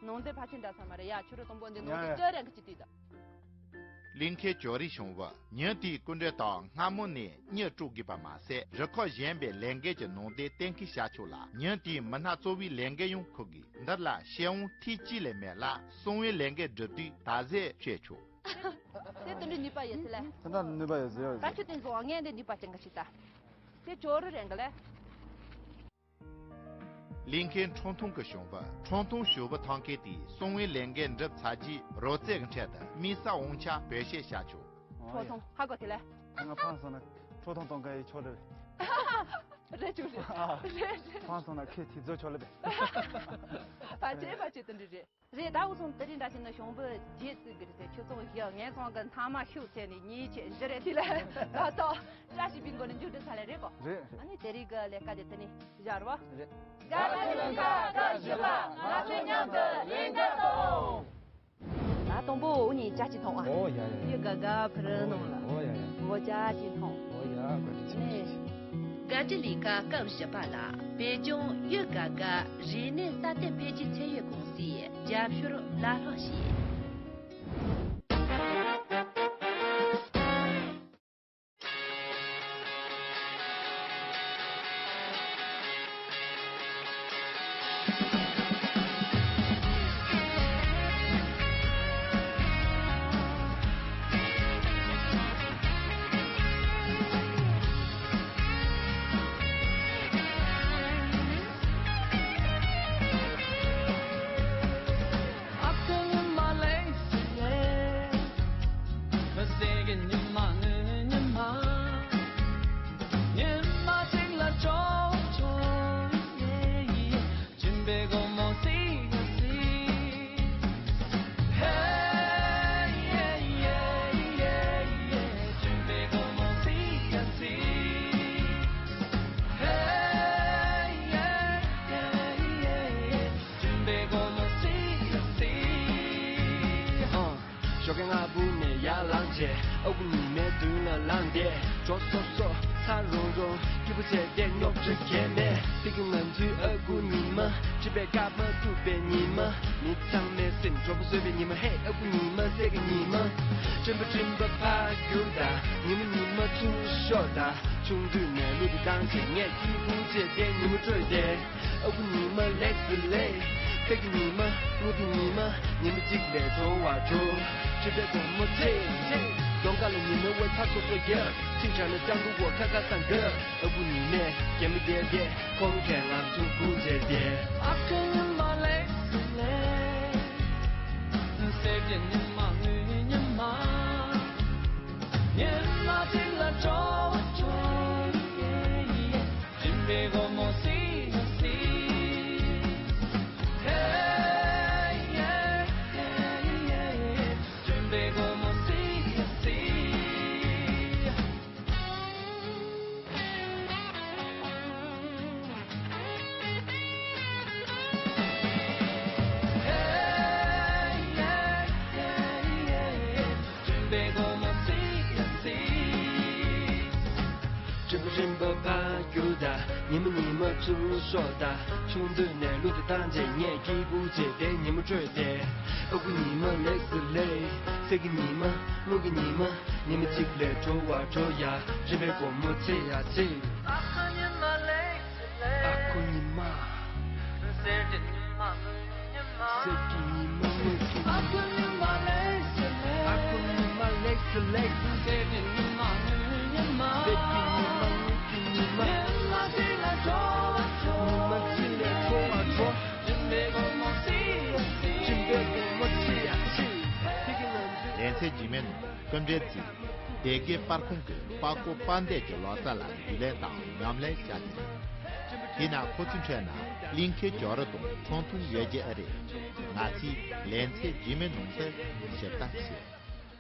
ནང་དེ་ཕ་ཆེན་འདྲ་ས་མ་རེད་ཡ། ཆུ་རུ་དང་པོ་འདི་ནང་དེ་ཡ་ཡ། སྐྱོ་རེད་ག་ཅི་དུས་ད། གླིང་ཁའི་ཇོ་རི་གཞུང་བུ་ཉིན་དེའི་སྐུ་མགྲོན་དང་སྔ་མོ་ནས་གཉེར་སྤྲོད་དགོས་པ་མ་ཟད། རུ་ཁག་གཞན་པའི་ལས་འགན་གྱི་ནང་དོན་གཏན་འཁེལ་བྱ་ཆོག་ལ། ཉིན་དེའི་མི་སྣ་གཙོ་བོའི་ལས་འགན་ཡང་འཁུར་དགོས། འདིར་ལ་ཤེས་ཡོན་ཐེངས་གཅིག་ལས་མེད་ལ། གསང་བའི་ལས་འགན་སྒྲུབ་དུས་ད་གཟོད་བཤད་ཆོག་དེ་དེ་འདྲའི་ནུས་པ་ཡོད་ཚུལ་ལ། དེ་འདྲ་ནུས་པ་ཡོད་ཚུལ་ཡོད། ད་ཁྱོད་དེ་ཚོ་ངས་འདི་ནུས་པ་ཅན་ག་ཞིག་ད། དེ་ཇོ་རི་རེད་ག་ལེ། གླིང་ཁའི་ཁྲོམ་ཐང་གི་གཞུང་བུ། ཁྲོམ་ཐང་ཞོ་བུ་འཐེན་མཁན་དེས་གསང་བའི་ལས་འགན་འགྲུབ་ཚར་རྗེས། རོལ་རྩེད་ཀྱི་འཕྲལ་དུ་དམིགས་བསལ་དབང་ཆ་བེད་སྤྱོད་བྱ་ཆོག་ཁྲོམ་ཐང་ཧ་གོ་དེ་ལ། ང་ཕངས་སོང་ན་ཁྲོམ་ཐང་གཏོང་མཁན་ཡི་ཆོག་རེད། རེད་ཅུང་རེད། རེད་རེད། ཕངས་སོང་ན་ཁྱེད་དེ་ཚོ་ཆོག་ལེ་བས། ཕ་ཆེ་ཕ་ཆེ་དེ་འདྲ་རེད། རེད། ད་འུ་ཚོ་དེ་རིང་འདྲ་ཞིག་ན་གཞུང་བུ་བརྒྱད་བཙུགས་གི་རེད་ཟེར། ཁྱོད་ཚོ་བཞི་ངས་ཚང་གི་མཐའ་མ་ཤུགས་ཆེ་ནས་གཉིས་ཆེ་བཞི་རེད། དེ་ལ་ད་ལྟ་བཀྲ་ཤིས་པའི་མགོ་ནས་མཇུག་སྒྲིལ་ཚར་ལེ་རེད་གོ། རེད་རེད། ཨ་ནི་དེ་རིང་གི་ལས་ཀ་དེ་དེ་ནས་བཞག་རོགས། རེད། དགའ་ལྡན་ལོ་ཁ་སྐབས་བཞི་པ་ང་ཚོ་མཉམ་དུ་ལས་འགུལ་གཏོང་། ད་དང་པོ་འུ་གཉིས་ཇ་ཅིག་འཐུང་ཨ། ཨོ་ཡ་ཡ། ཡ་ག་ག་ཕི་རི་ནང་ལ། ཨོ་ཡ་ཡ། འོ་ཇ་ཅིག་འཐུང་། ཨོ་ཡ་བཀའ་དྲིན་ཆེ། ནས། དགའ་སྤྲོ་ལས་ཀ་སྐབས་བཞི་པ་ལ། བོད་ལྗོངས་ཡུལ་ག་ག་རིག་གནས་སྲ་བརྟན་འཕེལ་རྒྱས་ཚད་ཡོད་ཀུང་སིའི་རྒྱབ་སྐྱོར་ལ་ལྷག་བྱས། ཞོགས་ཀས་སྔ་པོ་ནས་ཡར་ལངས་བྱས། ཨ་ཁུ་ཉི་མའི་མདུན་ལ་ལངས་ཏེ། གྲོགས་སོ་སོ་ཚ་རོང་རོང་སྐྱིད་པོ་བྱས་ཏེ་རྙོག་དྲ་གང་མེད། དེ་གི་ང་ཚོའི་ཨ་ཁུ་ཉི་མ། སྤྲིན་པས་བཀབ་མ་ཐུབ་པའི་ཉི་མ། མི་ཚང་མས་སེམས་གྲོགས་པོ་བཟོས་པའི་ཉི་མ། ཧེ་ཨ་ཁུ་ཉི་མ་སྲས་ཀྱི་ཉི་མ། སྤྲིན་པ་སྤྲིན་པ་ཕར་རྒྱུག་དང་། ཉི་མ་ཉི་མ་ཚུར་ཤོག་དང་། ཆུང་དུས་ནས་གླུ་དེ་བཏང་བྱས་ངས་སྐྱིད་པོ་བྱས་ཏེ་ཉི་མ་བསྐྱལ་ཏེ། ཨ་ཁུ་ཉི་མ་ལེགས་སུ་ལེགས། སྲས་ཀྱི་ཉི་མ། དངུལ་གྱི་ཉི་མ། ཉི་མ་གཅིག་ལས་དྲོ་བར་འགྲོ། སྤྲིན་པའི་སྒོ་མོ་ཚེས་ཚེས། གདོང་ཁ་ལ་ཉི་མའི་འོད་ཚ་སོ་སོ་རྒྱབ། ཚིག་དྲག་ན་སྤྱང་ཀི་འོ་ཁ་ཁ་སང་རྒྱབ། ཨ་ཁུ་ཉི་མས་རྒྱ་མི་རྒྱལ་རྒྱལ། ཁོང་གིས་ང་ཚོ་སྒུག་བྱས་ཏེ། ཨ་ཁུ་ཉི་མ་ལེགས་སུ་ལེགས། སྲས་ཀྱི་ཉི་མ་དངུལ་ཉི་མ། ཉི་མ་གཅིག་ལ་འགྲོ་བ་འགྲོ། སྤྲིན་པའི་སྒོ་མོ་སི་ཡ་སི། ཧེ་ཡེ་ཡེ་ཡེ། སྤྲིན་པའི་སྒོ་མོ་སི་ཡ་སི། སྤྲིན་པ་རིམ་པ་ཕར་རྒྱུག་དང་། ཉི་མ་ཉི་མ་ཚུར་ཤོག་དང་། ཆུང་དུས་ནས་གླུ་དེ་བཏང་བྱས་ངས་སྐྱིད་པོ་བྱས་ཏེ་ཉི་མ་བསྐྱལ་ཏེ། ཨ་ཁུ་ཉི་མ་ལེགས་སུ་ལེགས། སྲས་ཀྱི་ཉི་མ། དངུལ་གྱི་ཉི་མ། ཉི་མ་གཅིག་ལས་དྲོ་བར་འགྲོ་ཡ། རིམ་པའི་སྒོ་མོ་ཚེས་ཡ་ཚེས། ཨ་ཁུ་ཉི་མ་ལེགས་སུ་ལེགས། ཨ་ཁུ་ཉི་མ། སྲས་ཀྱི་ཉི་མ་དངུལ་གྱི་ཉི་མ། ཨ་ཁུ་ཉི་མ་ལེགས་སུ་ལེགས། ཨ་ཁུ་ཉི་མ་ལེགས་སུ་ལེགས། སྲས་ཀྱི་ཉི་མ་དངུལ་ཉི་མ། སྲས་ཀྱི་ཉི་མ་དངུལ་གྱི་ཉི་མ། ཉི་མ་གཅིག་ལས་དྲོ་བར་འགྲོ། ཉི་མ་གཅིག་ལས་དྲོ་བར་འགྲོ། རིམ་པའི་སྒོ་མོ་ཚེས་ཡ་ཚེས། རིམ་པའི་སྒོ་མོ་ཚེས་ཡ་ཚེས། དེ་གི་ང་ཚོའི། ལེ་ཚན་རྗེས་མའི་ནང་སྐུ་མགྲོན་གྱིས་སྡེ་དགེ་པར་ཁང་གི་པར་སྐོར་པར་འདེབས་ཀྱི་ལོ་ཙཱ་ལ་རྒྱུས་ལོན་དང་ཉམས་ལེན་བྱ་རྒྱུ་རེད། དེས་ན་ཁོ་ཚོའི་འཕྲད་ན་གླིང་ཁའི་ཇོ་རི་དང་ཁྲོམ་ཐང་ཡོད་རྒྱུ་ཨེ་རེད། ང་ཚོས་ལེ་ཚན་རྗེས་མའི་ནང་དུ་ཞིབ་ལྟ་བྱེད།